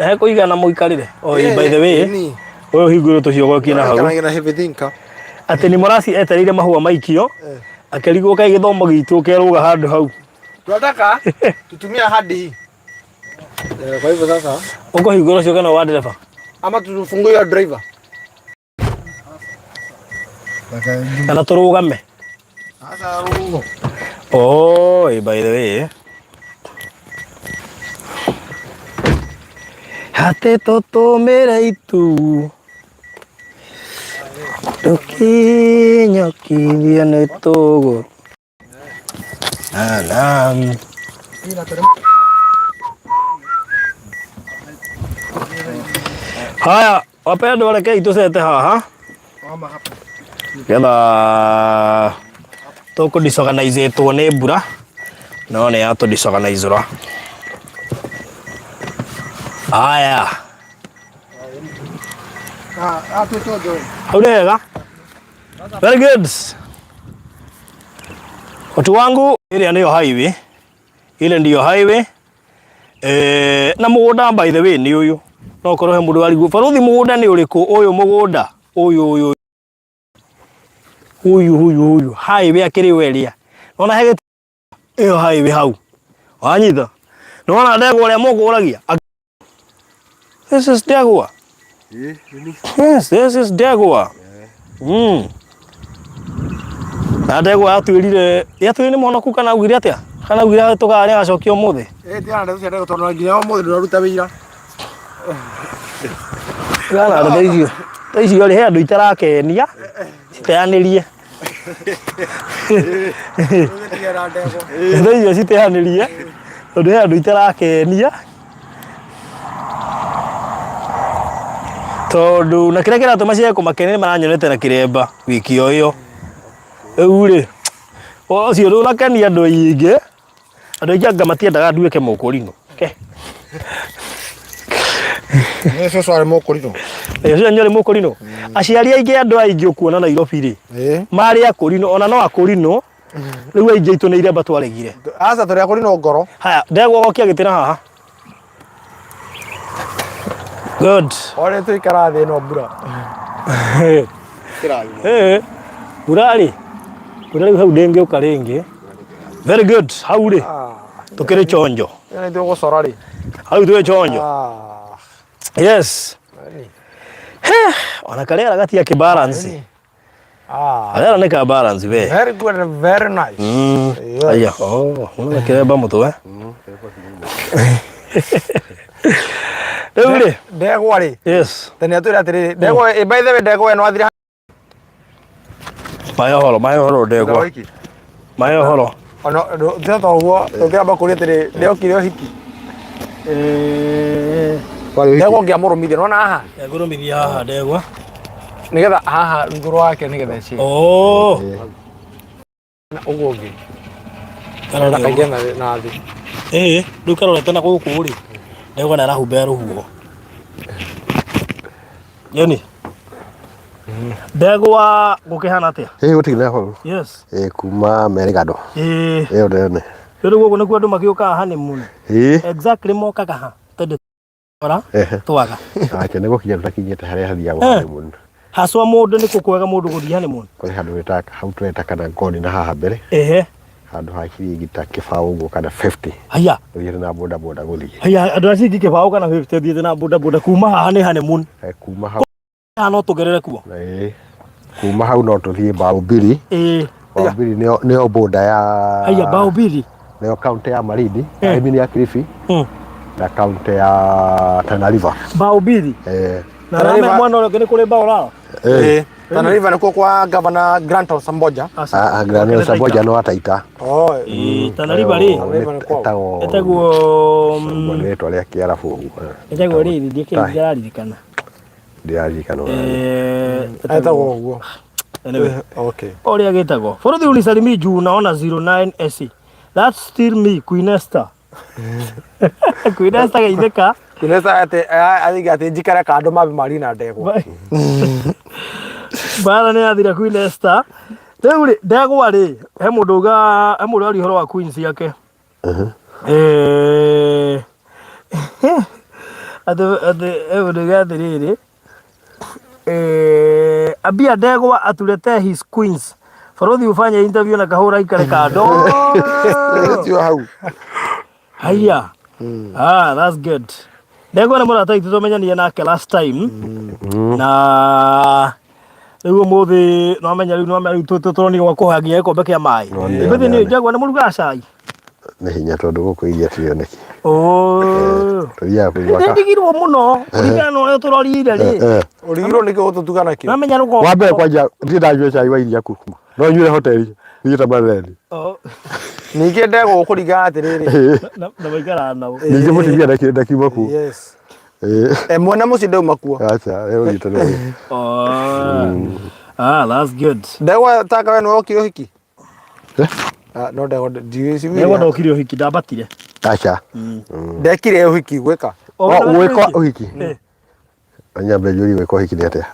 He kũigana mũikarĩre. Oh, by the way, Ĩni. ũyũ hingũrwo tũciogokie na hau. Ikarage na heavy thinker. Atĩ ni Morasi etereire mahũa maikio, akĩrigwo kaĩ gĩthomo gitũ kĩarũga handũ hau. Tunataka tutumie hadi hii. Kwa hivyo sasa Ũkũhingũra ũcio kana wa ndereba? Ama tufungue ya driver. Kana tũrũgame? Sasa rugo. Oh, by the way. Atĩ tũtũmĩre itu tũkinyũkithio nĩ tũgũ. Alam. Haya, wapendwa, rekei tũcete haha getha tũkũ disorganizĩtwo nĩ mbura no nĩ yatũ disorganizũra. Haya, hau nĩ wega. Very good. Watu wangu, ĩrĩa nĩyo highway, ile ndiyo highway. Na mũgũnda by the way nĩ ũyũ. No korwo he mũndũ warigwo baruthi mũgũnda nĩ ũrĩkũ? Ũyũ mũgũnda ũyũ ũyũ ũyũ ũyũ ũyũ highway akĩrĩ we ĩrĩa. Ona he gĩtĩ ĩyo highway hau. Wanyita? Nĩwona ndegwa ũrĩa mũkũragia? This is ndegwa. Yes, this is ndegwa. Na ndegwa yatwĩrire, yatwĩrire nĩ mũhonoku kana augire atĩa? Kana augire tũkarĩa agacokia ũmũthĩ? Tigana na ndeto cia ndegwa tondũ nginya ũmũthĩ ndũraruta wĩira. Tigana na ndeto icio. Thaa icio rĩ he andũ itarakenia citeanĩrie. Thaa icio citeanĩrie tondũ he andũ itarakenia tondũ na kĩrĩa kĩratũma ciage kũmakenia nĩ maranyonete na kĩremba wiki o ĩyo. Rĩu rĩ ũcio ndũnakenia andũ aingĩ. Andũ aingĩ anga matiendaga nduĩke mũkũrinũ. Ke. Nĩ cũcũ arĩ mũkũrinũ. Ĩ, ũcio nĩ ũrĩ mũkũrinũ. Aciari aingĩ andũ aingĩ ũkuona Nairobi rĩ, Ĩ. marĩ akũrinũ, ona no akũrinũ, rĩu aingĩ aitũ nĩ iremba twaregire. Aca tũrĩ akũrinũ ngoro. Haya, ndegwa gokia gĩtĩ na haha. Good. Ore tũikara thĩ ĩno mbura. Eh, mbura rĩ, mbura rĩu hau ndĩngĩũka rĩngĩ. Very good. Hau rĩ, tũkĩrĩ chonjo. Ĩno nĩ tũgũcora rĩ. Hau twĩ chonjo. Ah. Yes. He, ona karĩera gatia kĩbalance. Ah. Karĩera nĩ ka balance we. Very good and very nice. Yes. Aya, oh, unaona kiremba mũtwe. Rĩu rĩ, Ndegwa rĩ. yes. Tene atwĩra atĩrĩrĩ, ndegwa ĩ by the way ndegwa ĩno athira Mahe ũhoro, mahe ũhoro ndegwa. Mahe ũhoro. Ona tiga ta ũguo tũngĩamba kũria atĩrĩ ndĩokire ũhiki. Ndegwa ũngĩamũrũmithia nĩwona haha Ngũrũmithia haha ndegwa. nĩgetha haha igũrũ wake nĩgetha ĩcie Oh. Na ũguo ũngĩ ndakaingĩre na na thĩ. Ĩĩ, rĩu karorete na gũkũ rĩ. Ndegwa nĩ arahumbĩra rũhuho. Yoni. Ndegwa gũkĩhana atĩa? Ĩ gũtirĩ na ũhoro. Yes. Ĩ kuma Merigado. Ĩĩ. Ĩyo ndene. Rĩu gũkũ nĩkuo andũ magĩũkaga honeymoon. Ĩ. Exactly mokaga ha? Tondũ ora Ehe. twaga. Acha nĩ gũkinya tũtakinyĩte harĩa hathiagwo Eh. honeymoon. Haswa mũndũ nĩ kũ kwega mũndũ gũthiĩ honeymoon? Kũrĩ handũ wĩtaga hau tũreta kana ngoni na haha mbere. Ehe. Handũ ha ciringi ta kĩbaũ ũguo kana 50. Haya. Ũthiĩte na boda boda gũthiĩ. Haya andũ a ciringi kĩbaũ kana 50 ũthiĩte na boda boda kuma haha nĩ honeymoon. Eh, Kuma hau Haha no tũgerere kuo. Ĩĩ. Kuma hau no tũthiĩ Mbao-Mbili. Ĩĩ. Mbao-Mbili nĩyo nĩyo border ya Haya Mbao-Mbili. Nĩyo county ya Malindi, Eh. I mean ya Kilifi Mm. na county ya Tana River. Mbao-Mbili. Eh. Na Tana rame River- mwana ũrĩa ũngĩ nĩ kũrĩ Mbao Rara. Eh. Tana River nĩkuo kwa Governor Granton Samboja. Aca. Ah, ah, Granton Samboja no Taita. Oh, Ĩĩ, Tana River rĩ. Tana River nĩ kwao. Ĩtagwo Ĩtagwo Samboja nĩ rĩtwa rĩa Kĩarabu ũguo. ĩtagwo rĩrĩ ndiĩkĩrĩ Tai. ndĩraririkana. Ndĩraririkana ũrĩa. Eh, Etagwo ũguo. Anyway. Okay. Ũrĩa gĩtagwo. Bũrũthi unisalimii juu naona 09 SC. That's still me, Queen Esther. Queen Esther geithĩka. Queen Esther atĩ athiga atĩ njikare kando mambe marie na ndegwa. Mbara nĩ yathira Queen Esther. Rĩu rĩ, ndegwa rĩ, he mũndũ uga, he mũndũ aria ũhoro wa queen ciake. Eh, atĩ atĩ he mũndũ uga atĩrĩrĩ, eh, ambia ndegwa atuletee his queens. Barothi ufanye interview na kahũra aikare kando. Tio hau. Haya. Ah, that's good. Ndegwa nĩ mũrata witũ twamenyanire nake last time. Na rĩu ũmũthĩ nwamenya rĩu nwamenya rĩu tũronire gwa kũhoya nginya gĩkombe kĩa maĩ. Nonire, Ithuĩ nĩ nonire. Ndegwa nĩ mũrugaga cai. Nĩ hinya tondũ gũkũ iria tirioneki. Oh. Tũthiaga kũnyua ka. Ndigirwo mũno kũringana na ũrĩa tũrorire rĩ. Eh. Ũrigirwo nĩkĩ gũtũtuga nakĩo? Nwamenya rũgongo. Wa mbere kwanja ndirĩ ndanyua cai wa iria kuku. No nyuire hoteli thiĩte Mareni. Oh. Ningĩ ndegwa ũkũringana atĩrĩrĩ. Na na maikaraga nao. Ningĩ mũtumia ndakiuma kuo. Yes. Ĩĩ. Eh, mwene mũciĩ ndauma kuo. Aca, rĩu ũthiĩte nĩ Oh. Ah, that's good. Ndegwa taka we nĩwe wokire ũhiki? Eh? Ah, no ndegwa Ndegwa ndiwĩciria. ndokire ũhiki ndambatire. Aca. Ndekire ũhiki gwĩka. O, O, gwĩka ũhiki. Eh. Nyambe njũrie gwĩka ũhiki nĩ atĩa?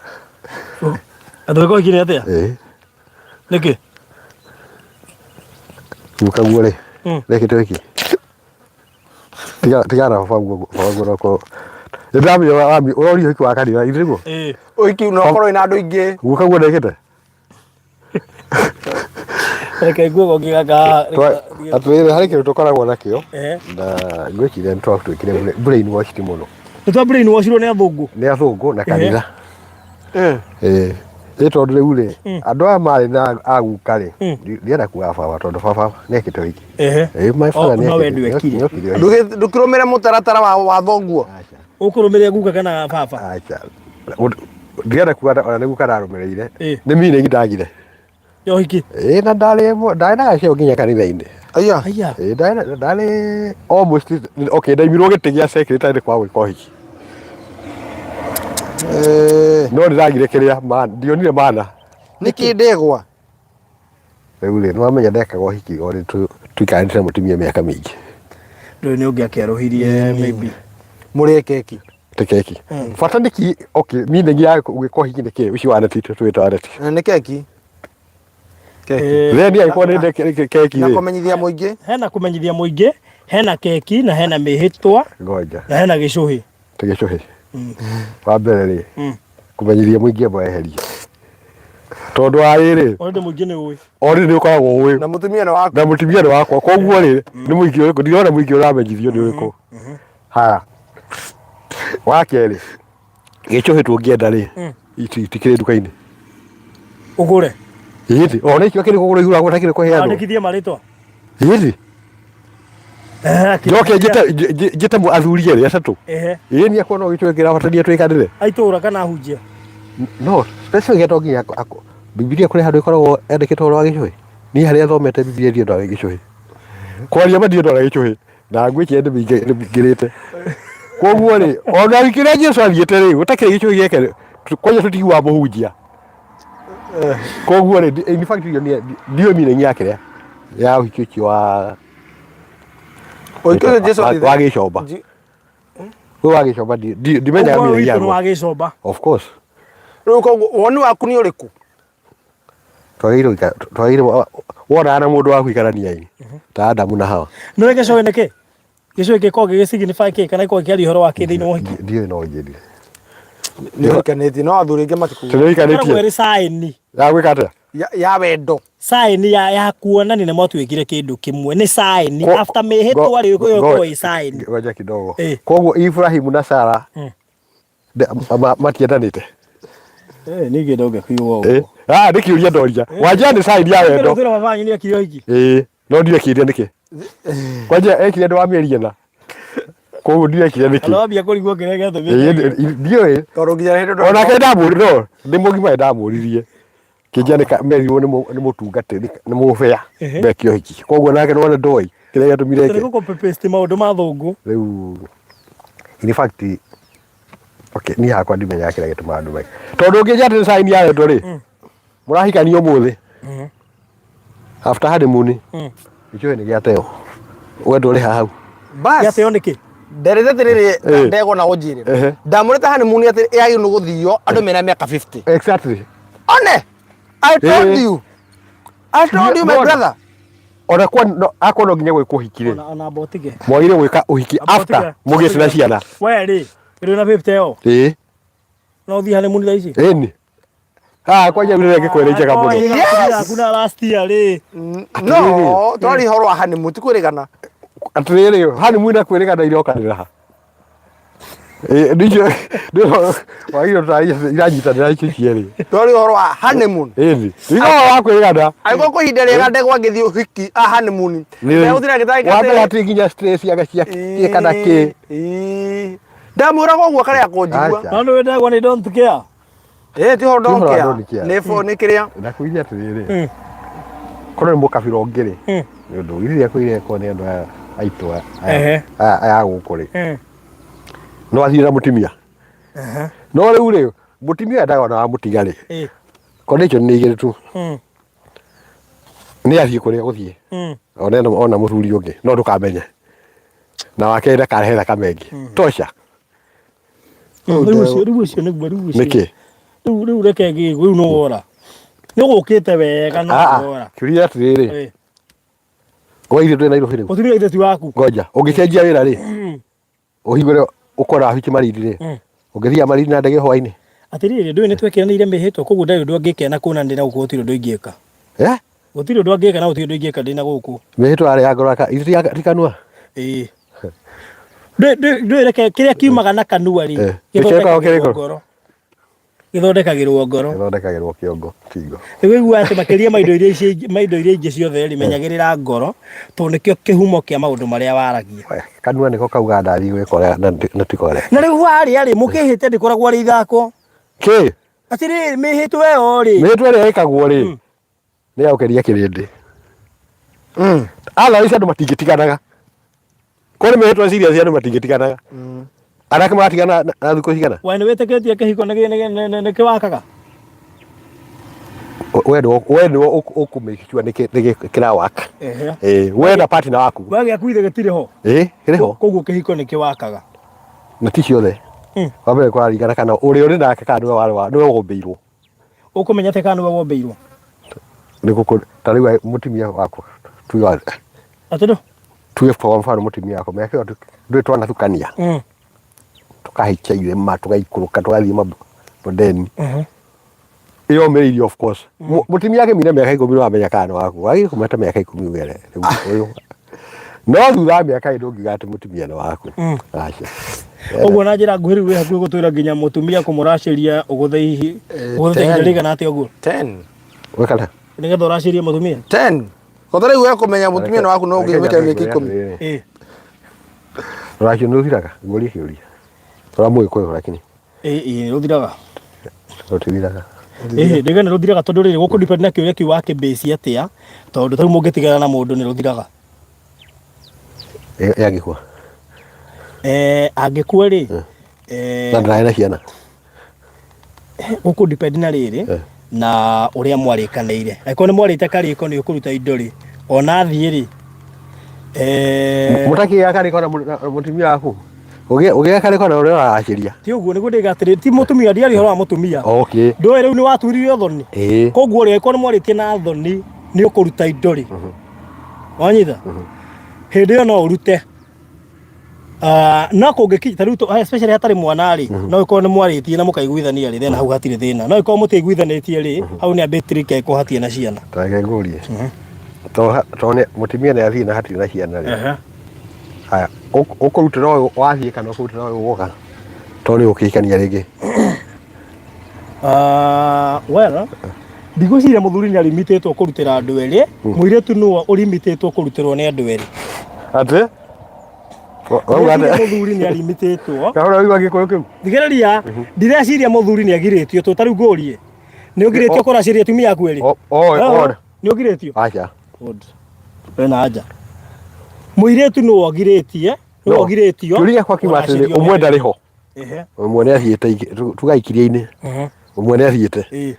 Andũ gwĩka ũhiki nĩ atĩa? Ĩĩ. Nĩkĩ? Guka guo rĩ, rekĩte ũhiki. Tiga tiga na baba guo baba guo no Nĩ ndamenya ũroria ũhiki wa kanitha, ithe nĩguo? Ĩĩ. Ũhiki no ũkorwo wĩna andũ aingĩ. Guka guo ndekĩte? Reke nguo goki gaka. Atwĩre harĩ kĩndũ tũkoragwo nakĩo Eh. na ngwĩciria nĩ twatuĩkire brainwashed mũno Nĩ twa brainwashirwo nĩ athũngũ. nĩ athũngũ na kanitha. Eh. Ĩĩ. Ĩ tondũ rĩu rĩ andũ aya marĩ na aguka rĩ ndienda kuga baba tondũ baba nĩekĩte ũhiki. Ehe. Ĩĩ my father Oh, no we nĩekĩte ndwekire. nĩokire ũhiki. Ndũkĩrũmĩre mũtaratara wa wa thoguo. Ũkũrũmĩrĩra guka kana baba? Acha. Ndirenda kuga ona nĩguo kararũmĩrĩire. Ĩ. Nĩ meaning ndagire. Ya ũhiki. Ĩ na ndarĩ ndarĩ na gaceo nginya kanitha-inĩ. Aya. Aya. Ĩ ndarĩ ndarĩ almost okay ndaimirwo gĩtĩ gĩa secretary kwa gwĩka ũhiki. Eh, No ndĩragire kĩrĩa ma ndionire mana. nĩkĩ ndegwa? Rĩu rĩ nĩwamenya ndekaga ũhiki orĩ tuikaranĩte na mũtumia mĩaka mĩingĩ. Ndũĩ nĩ ũngĩakĩarũhirie maybe. Mũrĩe keki. Ti keki. Bata nĩ ki okay meaning ya gwĩka ũhiki nĩ kĩ ũcio wa neti twĩta wa neti. Eh, Nĩ keki. Keki. Eh, Then angĩkorwo nĩ ndeke- keki Na rĩ kũmenyithia mũingĩ. Hena kũmenyithia mũingĩ, hena keki na hena mĩhĩtwa ngoja na hena gĩcũhĩ. ti gĩcũhĩ. Wa mbere rĩ kũmenyithia mũingĩ amba weherie. Tondũ wa rĩrĩ Already mũingĩ nĩ ũĩ. already nĩ ũkoragwo ũĩ Na mũtumia nĩ waku. na mũtumia nĩ wakwa koguo rĩ nĩ mũingĩ ũrĩkũ ndirona mũingĩ ũramenyithio nĩ ũrĩkũ haya wa kerĩ gĩcũhĩ tũngĩenda rĩ itikĩrĩ nduka-inĩ Ũgũre. ĩndĩ ona ikĩo kĩrĩ kũgũrũ igũragwo na kĩrĩ kũheanwo Andĩkithie marĩtwa. ĩndĩ Eh, njoke njĩte njĩte athuri erĩ atatũ Ehe. ĩĩ niĩ akona gĩcũhĩ kĩrabatania twĩkanĩre A itũra kana ahunjia. no specific to nginya Bibilia kũrĩ handũ ĩkoragwo yandĩkĩtwo ũhoro wa gĩcũhĩ niĩ harĩa thomete Bibilia ndirĩ ndona gĩcũhĩ kwaria ma ndirĩ ndona gĩcũhĩ na ngwĩciria nĩmĩingĩrĩte koguo rĩ ona kĩrĩa Jesu athiĩte rĩ gũtakĩrĩ gĩcũhĩ gĩake kwanja tũtiguaga mũhunjia koguo rĩ in fact ndiũĩ meaning ya kĩrĩa ya ũhiki ũcio wa Ũhiki ũcio Jesu wa athiĩte- gĩcomba Ji- ũyũ wa gĩcomba ndimenyaga Ũguo meaning witũ nĩ yaguo wa gĩcomba. of course Rĩu koguo woni waku nĩ ũrĩkũ? twagĩrĩirwo twagĩrĩirwo wonaga na mũndũ wa gũikarania ĩ ta Adamu na Hawa Nĩ ũĩ gĩcũhĩ nĩ kĩ? Gĩcũhĩ gĩkoragwo gĩgĩ signify kĩ kana gĩkoragwo gĩkĩaria ũhoro wa kĩ thĩinĩ wa ũhiki? Ndiũĩ no njĩrire Nĩ ũhikanĩtie no athuri aingĩ matikuga. tũnĩ Ĩkoragwo ũhikanĩtie ĩrĩ sign. ya gwĩka atĩa Ya, ya wendo. Sign ya ya kuonania nĩ mwatuĩkire kĩndũ kĩmwe. Nĩ sign. After mĩhĩtwa rĩ ĩyo ĩkoragwo ĩ sign. Ngoja kidogo Eh. koguo Ibrahimu na Sara matiendanĩte Eh, ningĩ ndũngĩkiuga Eh, ũguo. ah nĩ kĩũria ndoria wanja nĩ sign ya wendo Twĩra baba wanyu nĩekire ũhiki. ĩĩ no ndirekire nĩkĩ kwanja ekire ndũ wa mĩeri ĩna koguo ndirekire nĩkĩ Kana wambia kũrigwo kĩrĩa gĩatũmĩte. Ĩĩ, ndiũĩ Tondũ nginya hĩndĩ ndona- onake ndamũri no nĩ mũgima ndamũririe kĩnjia nĩ merirwo nĩ mũtungatĩri nĩ mũbĩa Ehe. meke ũhiki koguo nake nĩwona ndoĩ kĩrĩa gĩatũmire Tũrĩ eke gũ copy paste maũndũ ma thũngũ. rĩu in fact okay niĩ hakwa ndimenyaga kĩrĩa gĩtũmaga andũ meke tondũ ũngĩnjia atĩ nĩ sign ya wendo rĩ mũrahikania ũmũthĩ after honeymoon gĩcũhĩ nĩ gĩateo wendo ũrĩ haha hau Bas. Gĩateo nĩkĩ? Nderete atĩrĩrĩ Eh. ndegwa na ũnjĩre. Ehe. Ndamũrĩte honeymoon atĩ yagĩrĩirwo nĩ gũthio andũ mena mĩaka 50. exactly One! I told Eh. you. I told you my Nona. brother. ona kwa no akorwo no nginya gwĩkwo ũhiki rĩ Ona ona mbotige. mwagĩrĩire gwĩka ũhiki after mũgĩte na ciana We rĩ, ũrĩ na 50 ĩyo. ĩĩ No ũthiĩ honeymoon thaa ici? ĩni Ah, kwanja rĩrĩa ngĩkwĩra njega mũno Yes! Yaku na last year rĩ. No, twarĩ ũhoro wa honeymoon ti kwĩrĩgana. atĩrĩrĩ honeymoon na kwĩrĩgana irokanĩra ha Ĩ, ndicio wagĩrĩirwo tũtarĩrie iranyitanĩra icio cierĩ Twarĩ ũhoro wa honeymoon. ĩni tiga ũhoro wa kwĩrĩgana Angĩkorwo kwĩ ihinda rĩega ndegwa ngĩthiĩ ũhiki a honeymoon. Ndegũthiĩ na gĩtarĩ wa mbere hatirĩ nginya stress anga cia kĩ kana kĩ Ndamwĩraga ũguo karĩa kũnjigua. Acha. No nĩ ndegwa nĩ don't care. Ĩ ti ũhoro Ti ũhoro wa don't care. don't care. Nĩ fo nĩ kĩrĩa. ndakwĩria atĩrĩrĩ korwo nĩ mũkabira ũngĩ rĩ nĩ ũndũ iria kwĩrĩa korwo nĩ andũ aya aitũ aya- Ehe. aya aya a gũkũ rĩ no athiĩ na mũtumia no rĩu rĩ mũtumia endaga ona wamũtiga rĩ Eh. condition nĩ igĩrĩ tu nĩ athiĩ kũrĩa gũthiĩ ona ona mũthuri ũngĩ no ndũkamenye na wake ndakarehe thakame ĩngĩ tosha Rĩu ũcio rĩu ũcio nĩguo rĩu ũcio. nĩkĩ Rĩu rĩu reke ngĩgũ rĩu nĩ wora. Nĩ gũkĩte wega no Ah, ah, wora. kĩũria atĩrĩrĩ Eh. waire ndũrĩ Nairobi rĩu Mũtumia ithe ti waku. ngoja ũngĩcenjia wĩra rĩ ũhingũre ũkora wabici Malindi rĩ ũngĩthiaga Malindi na ndege hwainĩ Atĩrĩrĩ ndũĩ nĩ twekĩranĩire mĩhĩtwa koguo ndarĩ ũndũ angĩkena kuona ndĩ na gũkũ gũtirĩ ũndũ ingĩka. eh Gũtirĩ ũndũ angĩka na gũtirĩ ũndũ ingĩka ndĩ na gũkũ. mĩhĩtwa yarĩ ya ngoro aka ti kanua Ĩĩ. Ndũĩ reke kĩrĩa kiumaga na kanua rĩ Eh, nĩkĩo gĩthondekagĩrwo kĩrĩkũ? ngoro. Gĩthondekagĩrwo ngoro. ĩthondekagĩrwo kĩongo kingo Nĩ wĩiguaga atĩ makĩria ma indo iria ici ma indo iria ingĩ ciothe rĩ menyagĩrĩra ngoro tondũ nĩkĩo kĩhumo kĩa maũndũ marĩa waragia. We, kanua nĩko kauga ndathiĩ gwĩka ũrĩa na tiko ũrĩa Na rĩu warĩa rĩ mũkĩhĩte ndĩkoragwo arĩ ithako. kĩ Atĩrĩrĩ, mĩhĩtwa ĩyo rĩ. Mĩhĩtwa ĩrĩa ĩkagwo rĩ, nĩ ya gũkenia kĩrĩndĩ. Otherwise andũ matingĩtiganaga. Kũrĩ mĩhĩtwa serious andũ matingĩtiganaga. Anake maratigana na thikũ cigana? We nĩ wĩtĩkĩtie kĩhiko nĩ kĩwakaga? We nĩwe we nĩwe ũkũ make sure nĩ kĩrawaka. Ĩĩ, we na partner waku. We gĩaku ithe gĩtirĩ ho. Ĩĩ, kĩrĩ ho. Koguo kĩhiko nĩ kĩwakaga. Na ti ciothe. Wa mbere kũraringana kana ũrĩa ũrĩ nake kana nĩwe warĩ wa nĩwe wombĩirwo. Ũkũmenya atĩa kana nĩwe wombĩirwo? Nĩ gũkũ ta rĩu mũtumia wakwa tuge Atĩ ndũ? Tuge kwa mfano mũtumia wakwa mĩaka ĩyo ndũrĩ twanathukania. Tũkahikia irĩma tũgaikũrũka tũgathiĩ mabondeni. Ĩyomĩrĩirie of course. Mũtumia akĩmire mĩaka ikũmi nĩwamenya kana nĩ waku. Wagĩrĩirwo kũmeta mĩaka ikũmi ũgere rĩu ũyũ. No thutha wa mĩaka ĩrĩ ndũngiuga atĩ mũtumia nĩ waku. Aca. Ũguo na njĩra nguhĩ rĩu wĩ hakuhĩ gũtwĩra nginya mũtumia kũmũracĩria ũgũthe hihi ũgũthete ihinda rĩigana atĩa ũguo? 10. Wekana. Nĩgetha ũracĩrie mũtumia? 10. Kotha rĩu we kũmenya mũtumia nĩ waku no ũngĩmĩka mĩaka ikũmi. Ĩĩ. Rũracio nĩ rũthiraga? Ngũrie kĩũria. Tũra mũgĩkũyũ lakini. Ĩĩ ĩĩ rũthiraga. Rũtithiraga. Ĩĩ ndĩga nĩ rũthiraga tondũ rĩrĩ gũkũ depend na kĩũria kĩu wakĩbase atĩa tondũ tarĩu mũngĩtigana na mũndũ nĩ rũthiraga. Ĩ angĩkua? Eh, angĩkua rĩ Na ndarĩ na ciana. Gũkũ depend na rĩrĩ na ũrĩa mwarĩkanĩire. Angĩkorwo nĩ mwarĩte karĩko nĩ ũkũruta indo rĩ, ona athiĩ rĩ Mũtakĩgĩa karĩko na mũtumia waku? Ũgĩgĩa karĩko na ũrĩa ũraracĩria? Ti ũguo nĩguo ndĩga atĩrĩ, ti mũtumia, ndiaria ũhoro wa mũtumia. Okay. Ndũĩ rĩu nĩ waturirio thoni. Ĩĩ. Koguo rĩ, angĩkorwo nĩ mwarĩtie na thoni nĩ ũkũruta indo rĩ, wanyita? Hĩndĩ ĩyo no ũrute. Ah, no kũngĩkinya ta rĩu especially hatarĩ mwana rĩ, no ĩkorwo nĩ mwarĩtie na mũkaiguithania rĩ, then hau hatirĩ thĩna. No ĩkorwo mũtiaiguithanĩtie rĩ, hau nĩ a bit tricky angĩkorwo hatirĩ na ciana. Ta reke ngũrie. To to nĩ mũtumia nĩ athiĩ na hatirĩ na ciana rĩ. Haya, ũkũrutĩra ũyũ wathiĩ kana ũkũrutĩra ũyũ woka? To nĩ ũkĩhikania rĩngĩ. Ah, well, ndigwĩciria mũthuri nĩ arimitĩtwo kũrutĩra andũ erĩ, mũirĩtu nĩwe ũrimitĩtwo kũrutĩrwo nĩ andũ erĩ. Atĩ? Wauga Ndireciria atĩa? mũthuri nĩ arimitĩtwo. Kahora ũigua gĩkũyũ kĩu? Thikĩrĩria, ndireciria mũthuri nĩ agirĩtio tũ ta rĩu ngũrie. Nĩ ũgirĩtio kũracĩria atumia aku erĩ? O, Nĩ ũgirĩtio? Aca. Good. Wena anja. Mũirĩtu nĩwe ũgirĩtie, nĩwe No. ũgirĩtio. Kĩũria gĩakwa kiuga atĩrĩrĩ, kũracĩrio ũmwe nĩ ndarĩ ho. Ehe. Ũmwe nĩ athiĩte tuga ikiria-inĩ. Ũmwe nĩ athiĩte. Ĩĩ.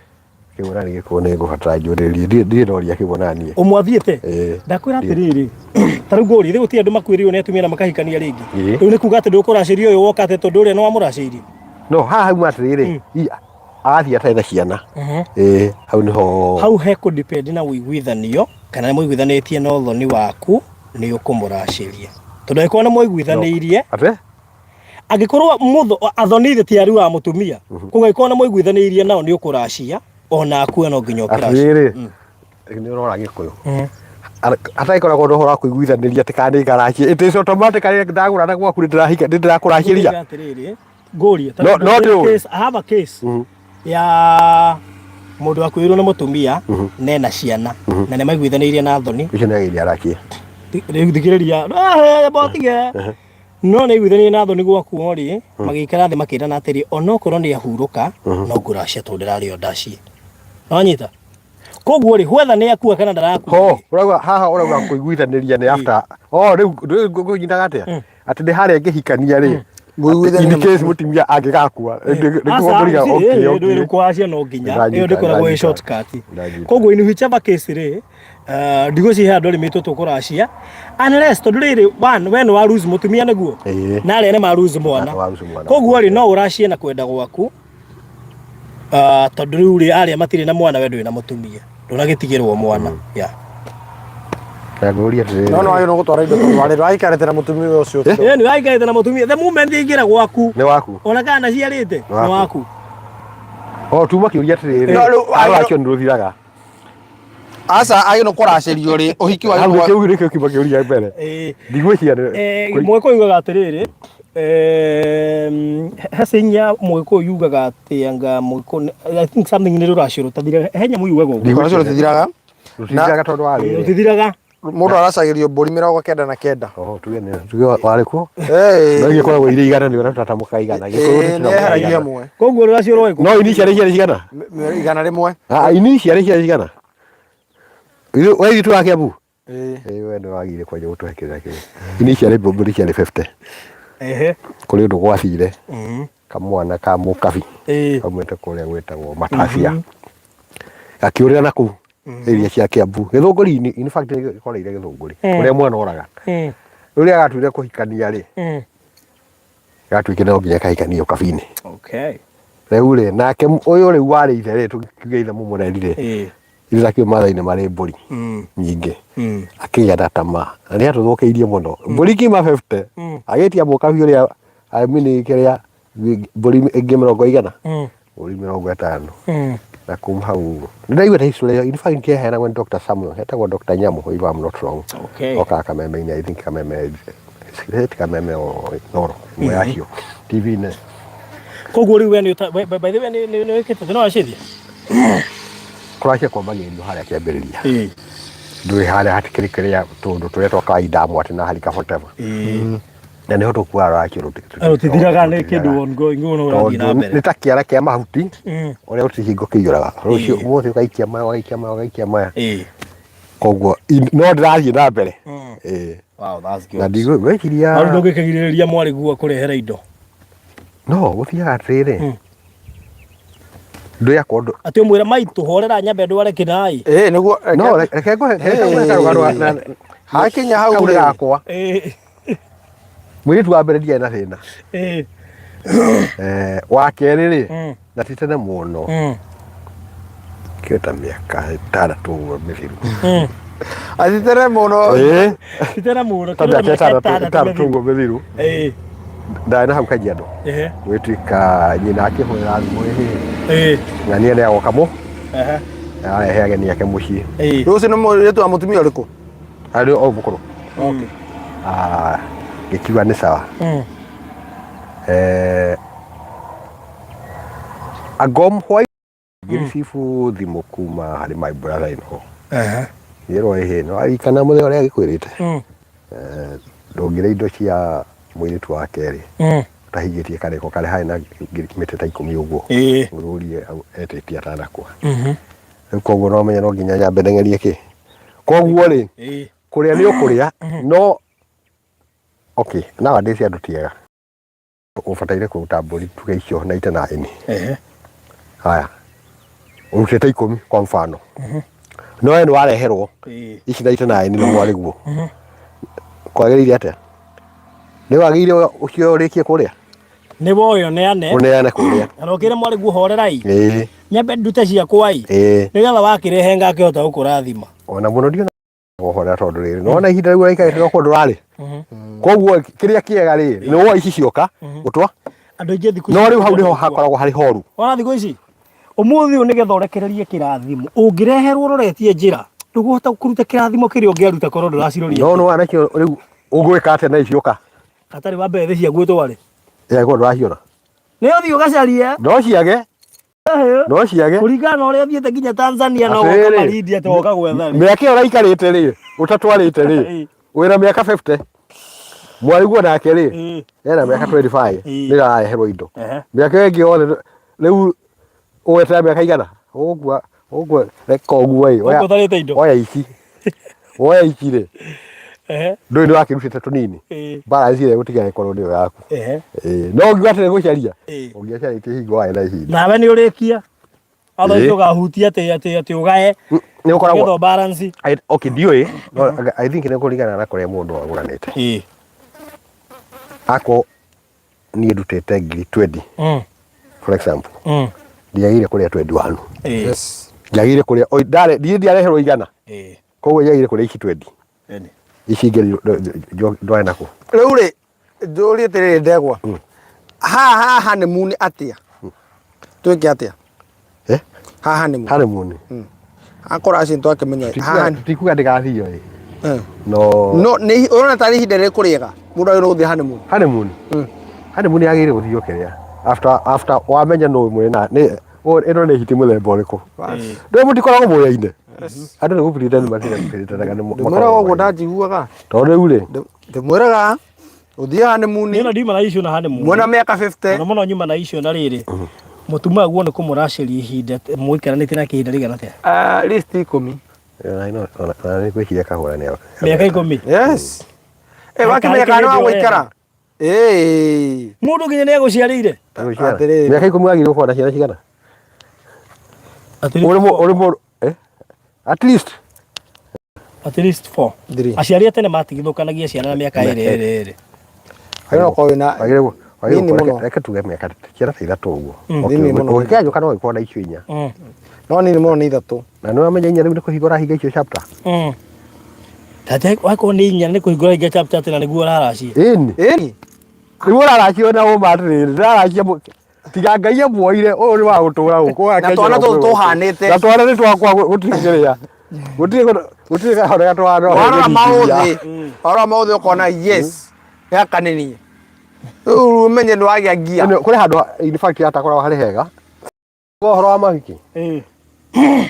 Kĩmwe nĩ gĩkũyũ nĩ ngũbatara njũrĩrie. Ndirĩ ndoria kĩmwe na niĩ. Ũmwe athiĩte? Ĩĩ. Ndakwĩra atĩrĩrĩ, ta rĩu ngũrie, rĩu gũtirĩ andũ makuĩrĩirwo nĩ atumia na makahikania rĩngĩ. Ĩĩ. Rĩu nĩ kuga atĩ ndũkũracĩria ũyũ woka atĩ tondũ ũrĩa nĩ wamũracĩirie. No haha hauma atĩrĩrĩ, athiĩ atarĩ na ciana. Ĩĩ, hau nĩho. Hau he kũ depend na ũiguithanio kana nĩ mũiguithanĩtie na ũthoni waku nĩ ũkũmũracĩria. Tondũ angĩkorwo nĩ mũiguithanĩirie, Atĩ? Angĩkorwo mũtho athoni ithe ti ariũ a mũtumia, koguo angĩkorwo nĩ mũiguithanĩirie nao nĩ ũkũracia, ona akue no nginya ũkĩracie. Atĩrĩrĩ, nĩ ũrora Gĩkũyũ. Hatagĩkoragwo na ũhoro wa kũiguithanĩria atĩ kana nĩ ngaracie. It is automatically ndagũra na gwaku nĩ ndĩrahika nĩ ndĩrakũracĩria. Ngũria atĩrĩrĩ, ngũrie, ta No- rĩu no ndĩũĩ. case- I have a case ya mũndũ wakuĩrĩirwo nĩ mũtumia na ena ciana na nĩ maiguithanĩirie na thoni. Ũcio nĩ agĩrĩire aracie. Rĩu thikĩrĩria, ah, botige. No nĩ aiguithanirie na thoni gwakuo rĩ, magĩikara thĩ makĩrana atĩrĩ, onokorwo nĩ ahurũka, no ngũracia tondũ ndĩrarĩ o ndacie. Nĩwanyita? Koguo rĩ, whether nĩ akua kana ndarakua Ho, rĩ, ũrauga haha ũrauga kũiguithanĩria nĩ after. Oh, rĩu rĩu ngũnyitaga atĩa? Atĩ nĩ harĩa ngĩhikania rĩ. Mũiguithanie In case mũtumia angĩgakua. Nĩguo Aca, ngũriga, ũci- okay, ĩ, okay. ndũĩ rĩu kũracia no nginya Ndanyita, ĩyo ndĩkoragwo ĩ ndanyita. shortcut. Ndanyita. Koguo in whichever case rĩ, ndigwĩciria he andũ arĩmĩtwo tũkũracia unless tondũ rĩrĩ one we nĩ wa lose mũtumia nĩguo Ĩĩ. na arĩa nĩ ma lose mwana Nĩ wa lose mwana. Koguo rĩ no ũracie na kwenda gwaku. Ah, tondũ rĩu rĩ arĩa matirĩ na mwana we ndũrĩ na mũtumia ndũnagĩtigĩrwo mwana yeah. Na ngũria atĩrĩrĩ. No no wagĩrĩirwo gũtwara indo tondũ warĩ waikarĩte na mũtumia ũcio. Ĩĩ nĩ waikarĩte na mũtumia the moment aingĩra gwaku Nĩ waku. ona kana ndaciarĩte Nĩ nĩ waku O tuma kĩũria atĩrĩrĩ. No, rĩu Arũracio nĩ rũthiraga. Aca agĩrĩirwo kũracĩrio rĩ ũhiki Hau wagĩrĩirwo kĩu nĩkĩo kiuma kĩũria mbere. Ĩĩ. Ndigwĩciria nĩ. Eh, Mũgĩkũyũ yugaga atĩrĩrĩ, he saying ya Mũgĩkũyũ yugaga atĩ anga Mũgĩkũyũ I think something nĩ rũracio rũtathiraga. He nyamũ yugaga ũguo. Rũracio rũtithiraga. Rũtithiraga tondũ wa rĩrĩ. Rũtithiraga. Mũndũ aracagĩrio mbũri 99. Oho, tuge nĩ tuge warĩ kuo. Ĩĩ. No igĩkoragwo irĩ 100 nĩ ũrĩa tũtatamũkaga 100. Gĩkũyũ Ĩĩ, tũtiramuka nĩ eheragia 100. ĩmwe. Koguo rũracio rwarĩ kũ? No initially ciarĩ cigana? 100. Ah, initially ciarĩ cigana? We ithuĩ wa Kiambu? Ĩĩ. Ĩĩ, we nĩ wagire kwanja gũtũhe kĩrĩa kĩrĩa. Initially mbũri ciarĩ 50. Ehe. Kũrĩ ũndũ gwathire kamwana ka mũkabi Ĩĩ. kaumĩte kũrĩa gwĩtagwo Matacia gakĩũrĩra na kũu area cia Kiambu Gĩthũngũri-inĩ, in fact gĩkoreire Gĩthũngũri kũrĩa mwana oraga. Rĩrĩa gatuire kũhikania rĩ, gatuĩkire no nginya kahikanie ũkabi-inĩ. Okay. Rĩu rĩ, nake ũyũ rĩu warĩ ithe rĩ, tũkiuge ithe mũmũreri rĩ, Ĩĩ. ithe takĩũĩ Maathai-inĩ marĩ mbũri nyingĩ, akĩgĩa na tamaa na nĩ atũthũkĩirie mũno. Mbũri ngiuma 50, agĩtia mũkabi ũrĩa, I mean kĩrĩa, mbũri ĩngĩ mĩrongo igana, mbũri 50. Na kuma hau nĩ ndaiguĩte history ĩyo, in fact kĩaheanagwo nĩ Dr. Samuel, etagwo Dr. Nyamu if I'm not wrong. Okay. Okaga Kameme-inĩ, I think Kameme, is it Kameme or Inooro, ĩmwe yacio, TV-inĩ. Koguo rĩu we nĩ ũta- by the way nĩ wĩkĩte thĩna wa cĩthia? Kũracia kwambagĩrĩrio harĩa kĩambĩrĩria. Ĩĩ. Ndũĩ harĩa hatikĩrĩ kĩrĩa tũndũ tũrĩa twa kawaida amwe atĩ na harika whatever. Ĩĩ. Na nĩho tũkuaga rũracio Rũtithiraga nĩ kĩndũ ongoing ũguo no ũrathiĩ na mbere. Nĩ ta kĩara kĩa mahuti Mm. ũrĩa gũtirĩ hingo kĩiyũraga. Rũciũ Ĩĩ. ũmũthĩ ũgaikia maya ũgaikia maya ũgaikia maya. Ĩĩ. Koguo no ndĩrathiĩ na mbere. Mm. Ĩĩ. Wow, that's good. Na ndigwĩciria Na rĩu ndũngĩkĩgirĩrĩria mwarĩ guo kũrehera indo. No gũthiaga atĩrĩrĩ. Ndũĩ akorwo ndũ Atĩ ũmwĩre maitũ horera nyambe ndware kĩnai. Ĩĩ nĩguo. No reke ngũhe reke ngũhe karũgano Hakinya hau kau nĩ rĩ. gakwa. Ĩĩ. Mũirĩtu wa mbere ndiarĩ na thĩna. Ĩĩ. Wa kerĩ rĩ, na ti tene mũno, kĩo ta mĩaka 6 ũguo mĩthiru. Ati tene mũno. Ĩĩ, Ti tene mũno. ta kĩndũ ta mĩaka mĩaka 6 6 ũguo mĩthiru. Ĩĩ. Ndarĩ na hau Kajiado. Ehe. Gwĩtuĩka nyina akĩhũrĩra thimũ ĩhĩ. Ĩĩ. Ng'ania nĩ agoka mũ. Ehe. Arehe ageni ake mũciĩ. Ĩĩ. Rũciũ nĩ mũirĩtu wa mũtumia ũrĩkũ? Arĩ o mũkũrũ. Okay. Ah, ngĩkiuga nĩ sawa. Agom hwai ngĩricibu thimũ kuma harĩ my brother in law. Ehe. Ngĩrwo ĩhĩ nĩ waririkana mũthenya ũrĩa agĩkwĩrĩte ndũngĩrĩa indo cia mũirĩtu wa kerĩ ũtahingĩtie karĩko karĩa harĩ na mĩtĩ ta 10 ũguo. Ĩĩ. Mũthuri etĩtie atanakua. Rĩu koguo no menye no nginya nyambe ndeng'erie kĩ. Koguo rĩ, Ĩĩ. kũrĩa nĩ ũkũrĩa no okay, nowadays andũ ti ega. Ũbataire kũruta mbũri tuge icio 99. Ehe. Haya. Ũrutĩte 10 kwa mfano. No we nĩ wareherwo Ĩĩ. ici 99 nĩ mwarĩguo. Kwagĩrĩire atĩa? Nĩ wagĩrĩire ũcio ũrĩkie kũrĩa? Nĩ woyo neane. Ũneane kũrĩa. Na ũkĩre mwarĩguo horerai. Ĩĩ. Nyambe ndute ciakwa ĩ. Ĩĩ. Nĩgetha wakĩrehe ngakĩhota gũkũrathima. Ona mũno ndiona kũhorera tondũ rĩrĩ nĩwona ihinda rĩu ũraikarĩte no kũndũ ũrarĩ. Koguo kĩrĩa kĩega rĩ nĩ woa ici cioka ũtwa Andũ aingĩ thikũ no rĩu hau nĩho hakoragwo harĩ horu. Wona thikũ ici ũmũthĩ ũyũ nĩgetha ũrekererie kĩrathimo ũngĩreherwo ũroretie njĩra ndũkũhota kũruta kĩrathimo kĩrĩa ũngĩaruta korwo ndũraciroria. No nĩwona nakĩo rĩu ũgwĩka atĩa na ici cioka? Hatarĩ wa mbere thĩ ciaguo tware. Ĩ angĩkorwo ndũraciona. Nĩ ũthiĩ ũgacarie. No ciage. No ciage. Kũringana na ũrĩa ũthiĩte nginya Tanzania na ũgoka Atĩrĩrĩ, Malindi atĩ woka gwetha rĩ. Mĩaka ĩyo ũraikarĩte rĩ, ũtatwarĩte rĩ, wĩna mĩaka 50. Mwarĩguo nake rĩ, ena mĩaka 25 Ĩĩ. nĩ arareherwo indo. Ehe. Mĩaka ĩyo ĩngĩ yothe rĩu ũgweterera mĩaka igana? Ũgũkua ũgũkua reka ũguo ĩ. Gũkũ ũtarĩte indo. Oya ici. Woya ici rĩ. Ehe. Ndũĩ nĩ wakĩrutĩte tũnini. Ĩĩ. Balance ĩrĩa ĩgũtigara ĩkorwo nĩyo yaku. Ehe. Ĩĩ. No ũngiuga atĩ nĩ gũcaria. Ĩĩ. Ũngĩacarĩtie hingo warĩ na ihinda. Nawe nĩ ũrĩkia. Otherwise Ĩĩ. ũgahutia atĩ atĩ atĩ ũgae. Nĩ ũkoragwo. Nĩgetha balance. Okay, ndiũĩ. No I think nĩ kũringana na kũrĩa mũndũ agũranĩte. Ĩĩ. Akorwo niĩ ndutĩte ngiri 20 for example. Ndiagĩrĩire kũrĩa 21. Ĩĩ. Yes. Njagĩrĩire kũrĩa oi ndarĩ niĩ ndiareherwo 100. Ĩĩ. Koguo njagĩrĩire kũrĩa ici 20. Ĩni. Ici ingĩ ndware nakũ. Rĩu rĩ njũrie atĩrĩrĩ ndegwa. Haha haha honeymoon atĩa? Twĩke atĩa? Eh? Haha honeymoon. Honeymoon. Akorwo acio nĩtwakĩmenya haha Tikuga ndĩgathio ĩ. No No nĩ ũrona tarĩ ihinda rĩrĩkũ rĩega mũndũ agĩrĩirwo gũthiĩ honeymoon? Honeymoon. Honeymoon yagĩrĩire gũthio kĩrĩa. After after wamenya nũ mũrĩ na nĩ ĩno nĩ hiti mũthemba ũrĩkũ. Ndũĩ mũtikoragwo mũyaine. Andũ nĩ gũpirita nĩ matirapiritaga nĩ Ndĩmwĩraga ũguo ndanjiguaga. Tondũ rĩu rĩ Ndĩmwĩraga ũthiĩ honeymoon Niĩ ona ndiuma na icio na honeymoon. mwena mĩaka 50 Mũno mũno nyuma na icio na rĩrĩ. Mũtumia guo nĩ kũmũracĩria ihinda mũikaranĩtie nake ihinda rĩigana atĩa? At least 10. Ona no ona nĩ gwĩciria kahũra nĩ Mĩaka 10. Yes. Eh, wakĩmenya kana nĩ wa gũikara. Eh. Mũndũ nginya nĩ agũciarĩire. Atĩrĩrĩ. Mĩaka 10 wagĩrĩirwo gũkorwo na ciana cigana? At least Ũrĩ four. ũrĩ mũndũ eh? At least At least four. Three. Aciari a tene matigithũkanagia ciana na mĩaka ĩrĩ ĩrĩ ĩrĩ. Wagĩrĩirwo gũkorwo wĩna wagĩrĩirwo wagĩrĩirwo Nini gũkorwo- mũno. reke tuge mĩaka ciana ta 3 ũguo. Okay, Nini mũno. Ũngĩkĩanjũka no ũgĩkorwo na icio 4. No nini mũno nĩ 3. Na nĩ wamenya 4 rĩu nĩ kũhingũra hinga icio chapter. Tate wakorwo nĩ 4 nĩ kũhingũra hinga chapter atĩ na nĩguo ũraracia. Ĩni. Ĩni. Rĩu ũraracio na ũma atĩrĩrĩ, ndĩraracia tiga Ngai amuoire ũyũ nĩ wa gũtũra gũkũ. Na twana tũtũ tũhanĩte. Na twana nĩ twakwa gũtirĩ kĩrĩa. Gũtirĩ gũtirĩ kahora gatwana. Warora maũthĩ. Warora maũthĩ ũkona yes. Gaka nĩ niĩ. Rĩu ũmenye nĩ wagĩa ngia. Kũrĩ handũ in fact hatakoragwo harĩ hega. Ũhoro wa mahiki.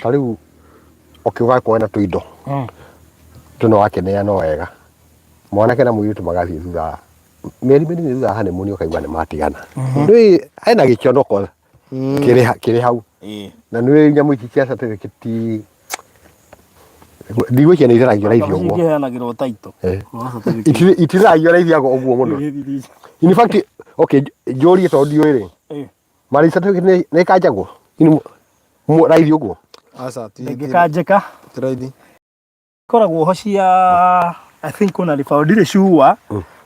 Ta rĩu ũkiuga kuona tũindo. Tũno wakĩneana wega. Mwanake na mũirĩtu magathiĩ thutha mĩeri mĩnini thutha wa honeymoon ũkaigua nĩ matigana. Nĩ hena gĩconoko kĩrĩ hau. Na nĩ nyamũ ici cia certificate ndigwĩciria nĩ itheragio raithi ũguo. Ingĩheanagĩrwo taito. Ititheragio raithi ũguo mũno. In fact, okay, njũrie tondũ ndiũĩ rĩ. Marriage certificate nĩ ĩkanjagwo raithi ũguo? Aca, ti Ndĩngĩkanjĩka. ti raithi. Ikoragwo ho cia I think kuna ribao ndirĩ sure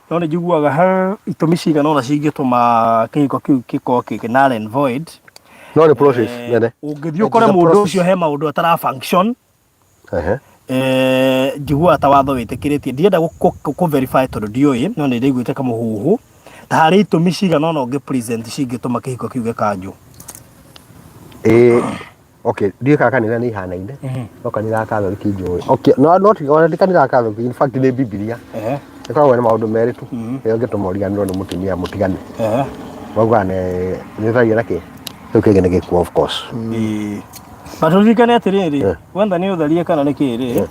no nĩ njiguaga he itũmi cigana ũna cingĩtũma kĩhiko kĩu gĩkorwo kĩ null and void. No nĩ process nene. Ũngĩthiĩ ũkore mũndũ ũcio he maũndũ atara function. Njiguaga ta watho wĩtĩkĩrĩtie ndienda kũ verify tondũ ndiũĩ no nĩ ndaiguĩte kamũhuhu ta harĩ itũmi cigana ũna ũngĩ present cingĩtũma kĩhiko kĩu gĩkanjwo. Okay, ndiũĩ kana kanitha nĩ ihanaine no kanitha wa Catholic njũĩ. Okay, no no ti ona ti kanitha wa Catholic, in fact nĩ Bibilia. Ĩkoragwo na maũndũ merĩ tu ĩrĩa ũngĩtũma ũriganĩrwo nĩ mũtumia mũtigane. Maugaga nĩ ũthagia na kĩ kĩu kĩngĩ nĩ gĩkuo of course. But ũririkane atĩrĩrĩ, wetha nĩ ũtharie kana nĩ kĩrĩ,